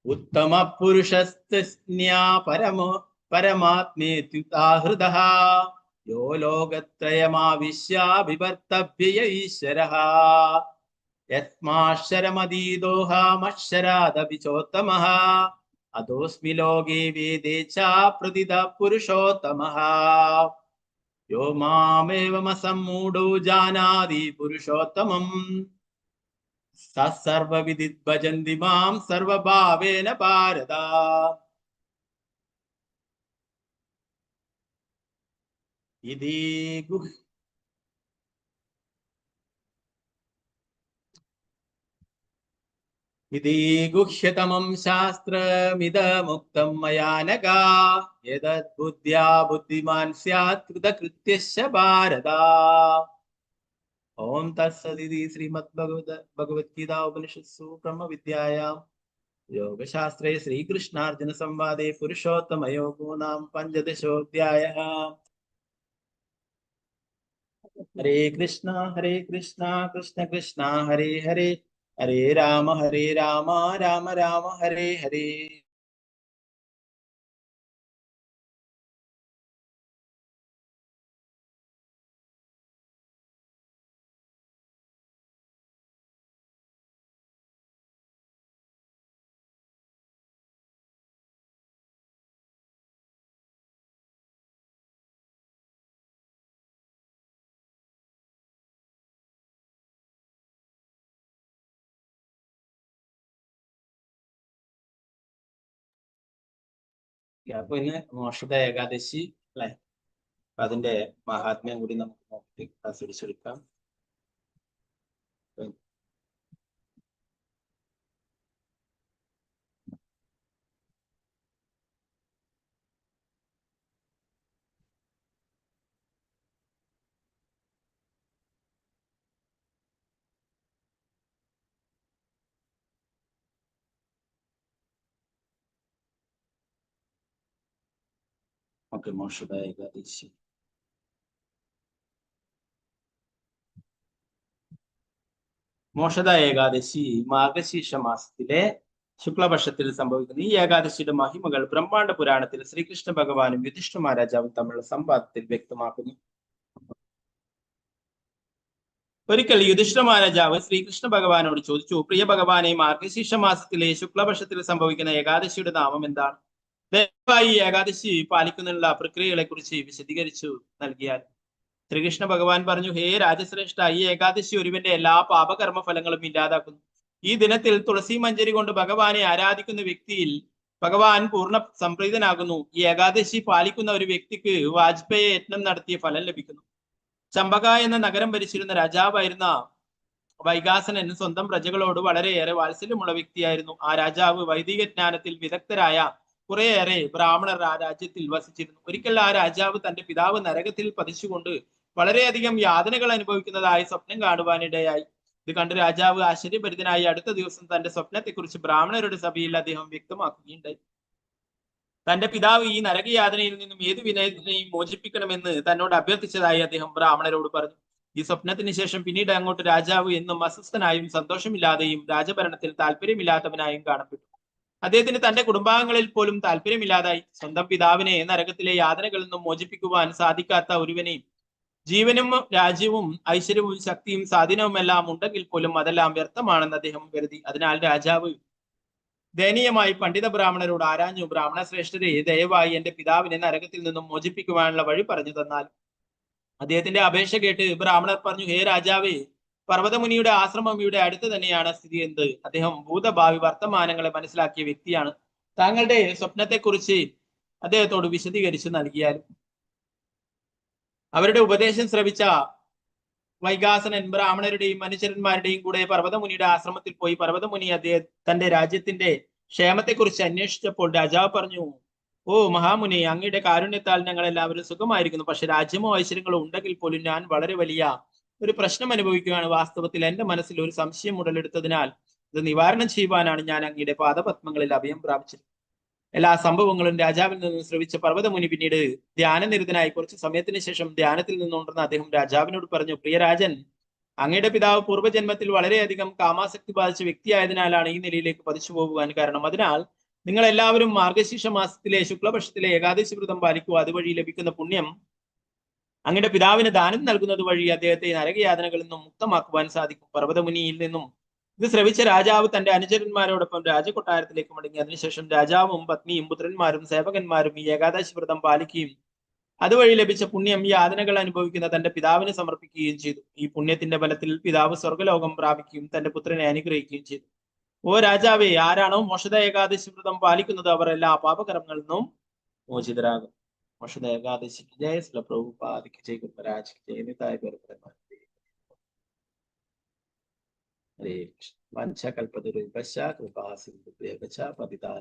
ഉത്തമ പുരുഷസ്തസ്ന്യാ പരമോ പരമാത്മേത്യുതാഹൃതഃ. യോ ലോകത്രയമാവിശ്യാഭിവർത്തഭ്യയ ഈശ്വരഃ. യസ്മാക്ഷരമതീതോഹമക്ഷരാദപി ചോത്തമഃ. അതോസ്മി ലോകേ വേദേ ച പ്രതിത പുരുഷോത്തമഃ. യോ മാമേവമസമ്മൂഢോ ജാനാതി പുരുഷോത്തമം. സർവവിദിത് ഭജന്തി മാം സർവഭാവേന ഭാരത. ഇതി ഗുഹ് ഇതി ഗുഹ്യതമം ശാസ്ത്രമിദമുക്തം മയാ നഗ. യദദ് ബുദ്ധ്യാ ബുദ്ധിമാൻ സ്യാത് കൃതകൃത്യശ്ച ഭാരത. ഓം തത്സദിതി ശ്രീമദ് ഭഗവത്ഗീതാ ഉപനിഷത്സു ബ്രഹ്മവിദ്യായാം യോഗശാസ്ത്രേ ശ്രീകൃഷ്ണാർജുന സംവാദേ പുരുഷോത്തമയോഗോ നാം പഞ്ചദശോധ്യായഃ. ഹരേ കൃഷ്ണ ഹരേ കൃഷ്ണ കൃഷ്ണ കൃഷ്ണ ഹരേ ഹരേ ഹരേ രാമ ഹരേ രാമ രാമ രാമ ഹരേ ഹരേ. അപ്പൊ ഇന്ന് മോക്ഷദ ഏകാദശി അല്ലെ? അപ്പൊ അതിന്റെ മഹാത്മ്യം കൂടി നമുക്ക് നോക്കി ആസ്വദിച്ചെടുക്കാം. ಓಕೆ, ಮೋಕ್ಷದ ಏಕಾದಶಿ. മോക്ഷദ ഏകാദശി മാർഗശീർഷ മാസത്തിലെ ശുക്ലപക്ഷത്തിൽ സംഭവിക്കുന്ന ഈ ഏകാദശിയുടെ മഹിമകൾ ബ്രഹ്മാണ്ഡ പുരാണത്തിൽ ശ്രീകൃഷ്ണ ഭഗവാനും യുധിഷ്ഠിര മഹാരാജാവും തമ്മിലുള്ള സംവാദത്തിൽ വ്യക്തമാക്കുന്നു. ഒരിക്കൽ യുധിഷ്ഠിര മഹാരാജാവ് ശ്രീകൃഷ്ണ ഭഗവാനോട് ചോദിച്ചു, പ്രിയ ഭഗവാനെ, മാർഗശീർഷ മാസത്തിലെ ശുക്ലപക്ഷത്തിൽ സംഭവിക്കുന്ന ഏകാദശിയുടെ നാമം എന്താണ്? ദയവായി ഈ ഏകാദശി പാലിക്കുന്നതിനുള്ള പ്രക്രിയകളെ കുറിച്ച് വിശദീകരിച്ചു നൽകിയാൽ. ശ്രീകൃഷ്ണ ഭഗവാൻ പറഞ്ഞു, ഹേ രാജശ്രേഷ്ഠ, ഈ ഏകാദശി ഒരുവന്റെ എല്ലാ പാപകർമ്മ ഫലങ്ങളും ഇല്ലാതാക്കുന്നു. ഈ ദിനത്തിൽ തുളസി മഞ്ജരി കൊണ്ട് ഭഗവാനെ ആരാധിക്കുന്ന വ്യക്തിയിൽ ഭഗവാൻ പൂർണ്ണ സംപ്രീതനാകുന്നു. ഈ ഏകാദശി പാലിക്കുന്ന ഒരു വ്യക്തിക്ക് വാജ്പേയ യജ്ഞം നടത്തിയ ഫലം ലഭിക്കുന്നു. ചമ്പക എന്ന നഗരം ഭരിച്ചിരുന്ന രാജാവായിരുന്ന വൈകാസനൻ സ്വന്തം പ്രജകളോട് വളരെയേറെ വാത്സല്യമുള്ള വ്യക്തിയായിരുന്നു. ആ രാജാവ് വൈദിക ജ്ഞാനത്തിൽ വിദഗ്ധരായ കുറേയേറെ ബ്രാഹ്മണർ ആ രാജ്യത്തിൽ വസിച്ചിരുന്നു. ഒരിക്കൽ ആ രാജാവ് തന്റെ പിതാവ് നരകത്തിൽ പതിച്ചുകൊണ്ട് വളരെയധികം യാതനകൾ അനുഭവിക്കുന്നതായി സ്വപ്നം കാണുവാനിടയായി. ഇത് കണ്ട് രാജാവ് ആശ്ചര്യഭരിതനായി അടുത്ത ദിവസം തന്റെ സ്വപ്നത്തെക്കുറിച്ച് ബ്രാഹ്മണരുടെ സഭയിൽ അദ്ദേഹം വ്യക്തമാക്കുകയുണ്ടായി. തന്റെ പിതാവ് ഈ നരകയാതനയിൽ നിന്നും ഏത് വിനയത്തിനെയും മോചിപ്പിക്കണമെന്ന് തന്നോട് അഭ്യർത്ഥിച്ചതായി അദ്ദേഹം ബ്രാഹ്മണരോട് പറഞ്ഞു. ഈ സ്വപ്നത്തിന് ശേഷം പിന്നീട് അങ്ങോട്ട് രാജാവ് എന്നും അസ്വസ്ഥനായും സന്തോഷമില്ലാതെയും രാജഭരണത്തിൽ താല്പര്യമില്ലാത്തവനായും കാണപ്പെട്ടു. അദ്ദേഹത്തിന് തന്റെ കുടുംബാംഗങ്ങളിൽ പോലും താല്പര്യമില്ലാതായി. സ്വന്തം പിതാവിനെ നരകത്തിലെ യാതനകളിൽ നിന്നും മോചിപ്പിക്കുവാൻ സാധിക്കാത്ത ഒരുവനെയും ജീവനും രാജ്യവും ഐശ്വര്യവും ശക്തിയും സ്വാധീനവും എല്ലാം ഉണ്ടെങ്കിൽ പോലും അതെല്ലാം വ്യർത്ഥമാണെന്ന് അദ്ദേഹം കരുതി. അതിനാൽ രാജാവ് ദയനീയമായി പണ്ഡിത ബ്രാഹ്മണരോട് ആരാഞ്ഞു, ബ്രാഹ്മണ ശ്രേഷ്ഠരെ, ദയവായി എന്റെ പിതാവിനെ നരകത്തിൽ നിന്നും മോചിപ്പിക്കുവാനുള്ള വഴി പറഞ്ഞു തന്നാൽ. അദ്ദേഹത്തിന്റെ അപേക്ഷ കേട്ട് ബ്രാഹ്മണർ പറഞ്ഞു, ഹേ രാജാവേ, പർവ്വതമുനിയുടെ ആശ്രമം ഇവിടെ അടുത്ത് തന്നെയാണ് സ്ഥിതി ചെയ്യുന്നത്. അദ്ദേഹം ഭൂതഭാവി വർത്തമാനങ്ങളെ മനസ്സിലാക്കിയ വ്യക്തിയാണ്. താങ്കളുടെ സ്വപ്നത്തെക്കുറിച്ച് അദ്ദേഹത്തോട് വിശദീകരിച്ചു നൽകിയാലും. അവരുടെ ഉപദേശം ശ്രവിച്ച വൈകാസനൻ ബ്രാഹ്മണരുടെയും അനുചരന്മാരുടെയും കൂടെ പർവ്വതമുനിയുടെ ആശ്രമത്തിൽ പോയി. പർവ്വതമുനി അദ്ദേഹം തന്റെ രാജ്യത്തിന്റെ ക്ഷേമത്തെക്കുറിച്ച് അന്വേഷിച്ചപ്പോൾ രാജാവ് പറഞ്ഞു, ഓ മഹാമുനി, അങ്ങയുടെ കാരുണ്യത്താൽ ഞങ്ങൾ എല്ലാവരും സുഖമായിരിക്കുന്നു. പക്ഷെ രാജ്യമോ ഐശ്വര്യങ്ങളോ ഉണ്ടെങ്കിൽ പോലും ഞാൻ വളരെ വലിയ ഒരു പ്രശ്നം അനുഭവിക്കുകയാണ്. വാസ്തവത്തിൽ എന്റെ മനസ്സിൽ ഒരു സംശയം ഉടലെടുത്തതിനാൽ ഇത് നിവാരണം ചെയ്യുവാനാണ് ഞാൻ അങ്ങയുടെ പാദപത്മങ്ങളിൽ അഭയം പ്രാപിച്ചത്. എല്ലാ സംഭവങ്ങളും രാജാവിൽ നിന്ന് ശ്രവിച്ച പർവ്വതമുനി പിന്നീട് ധ്യാനനിരതനായി. കുറച്ചു സമയത്തിന് ശേഷം ധ്യാനത്തിൽ നിന്നുണ്ടെന്ന് അദ്ദേഹം രാജാവിനോട് പറഞ്ഞു, പ്രിയരാജൻ, അങ്ങയുടെ പിതാവ് പൂർവ്വജന്മത്തിൽ വളരെയധികം കാമാസക്തി ബാധിച്ച വ്യക്തിയായതിനാലാണ് ഈ നിലയിലേക്ക് പതിച്ചു പോകുവാൻ കാരണം. അതിനാൽ നിങ്ങൾ എല്ലാവരും മാർഗശീർഷ മാസത്തിലെ ശുക്ലപക്ഷത്തിലെ ഏകാദശി വ്രതം പാലിക്കുക. അതുവഴി ലഭിക്കുന്ന പുണ്യം അങ്ങയുടെ പിതാവിന് ദാനം നൽകുന്നത് വഴി അദ്ദേഹത്തെ നരകയാതനകളിൽ നിന്നും മുക്തമാക്കുവാൻ സാധിക്കും. പർവ്വതമുനിയിൽ നിന്നും ഇത് ശ്രവിച്ച രാജാവ് തന്റെ അനുചരന്മാരോടൊപ്പം രാജകൊട്ടാരത്തിലേക്ക് മടങ്ങി. അതിനുശേഷം രാജാവും പത്നിയും പുത്രന്മാരും സേവകന്മാരും ഈ ഏകാദശി വ്രതം പാലിക്കുകയും അതുവഴി ലഭിച്ച പുണ്യം യാതനകൾ അനുഭവിക്കുന്ന തന്റെ പിതാവിന് സമർപ്പിക്കുകയും ചെയ്തു. ഈ പുണ്യത്തിന്റെ ബലത്തിൽ പിതാവ് സ്വർഗലോകം പ്രാപിക്കുകയും തന്റെ പുത്രനെ അനുഗ്രഹിക്കുകയും ചെയ്തു. ഓ രാജാവേ, ആരാണോ മോക്ഷദ ഏകാദശി വ്രതം പാലിക്കുന്നത് അവർ എല്ലാ പാപകർമ്മങ്ങളിൽ നിന്നും മോചിതരാകും. മോക്ഷദ ഏകാദശിക്ക് ജയ. ശ്രീല പ്രഭുപാദയ്ക്ക് ജയ. ഗുരുമഹാരാജ് ജയ. നിതായ ഗൗരപരമാനന്ദേ. ഹരേ കൃഷ്ണ. വാഞ്ചാകൽപതരുഭ്യശ്ച കൃപാ സിന്ധുഭ്യേവ ച പതിതാ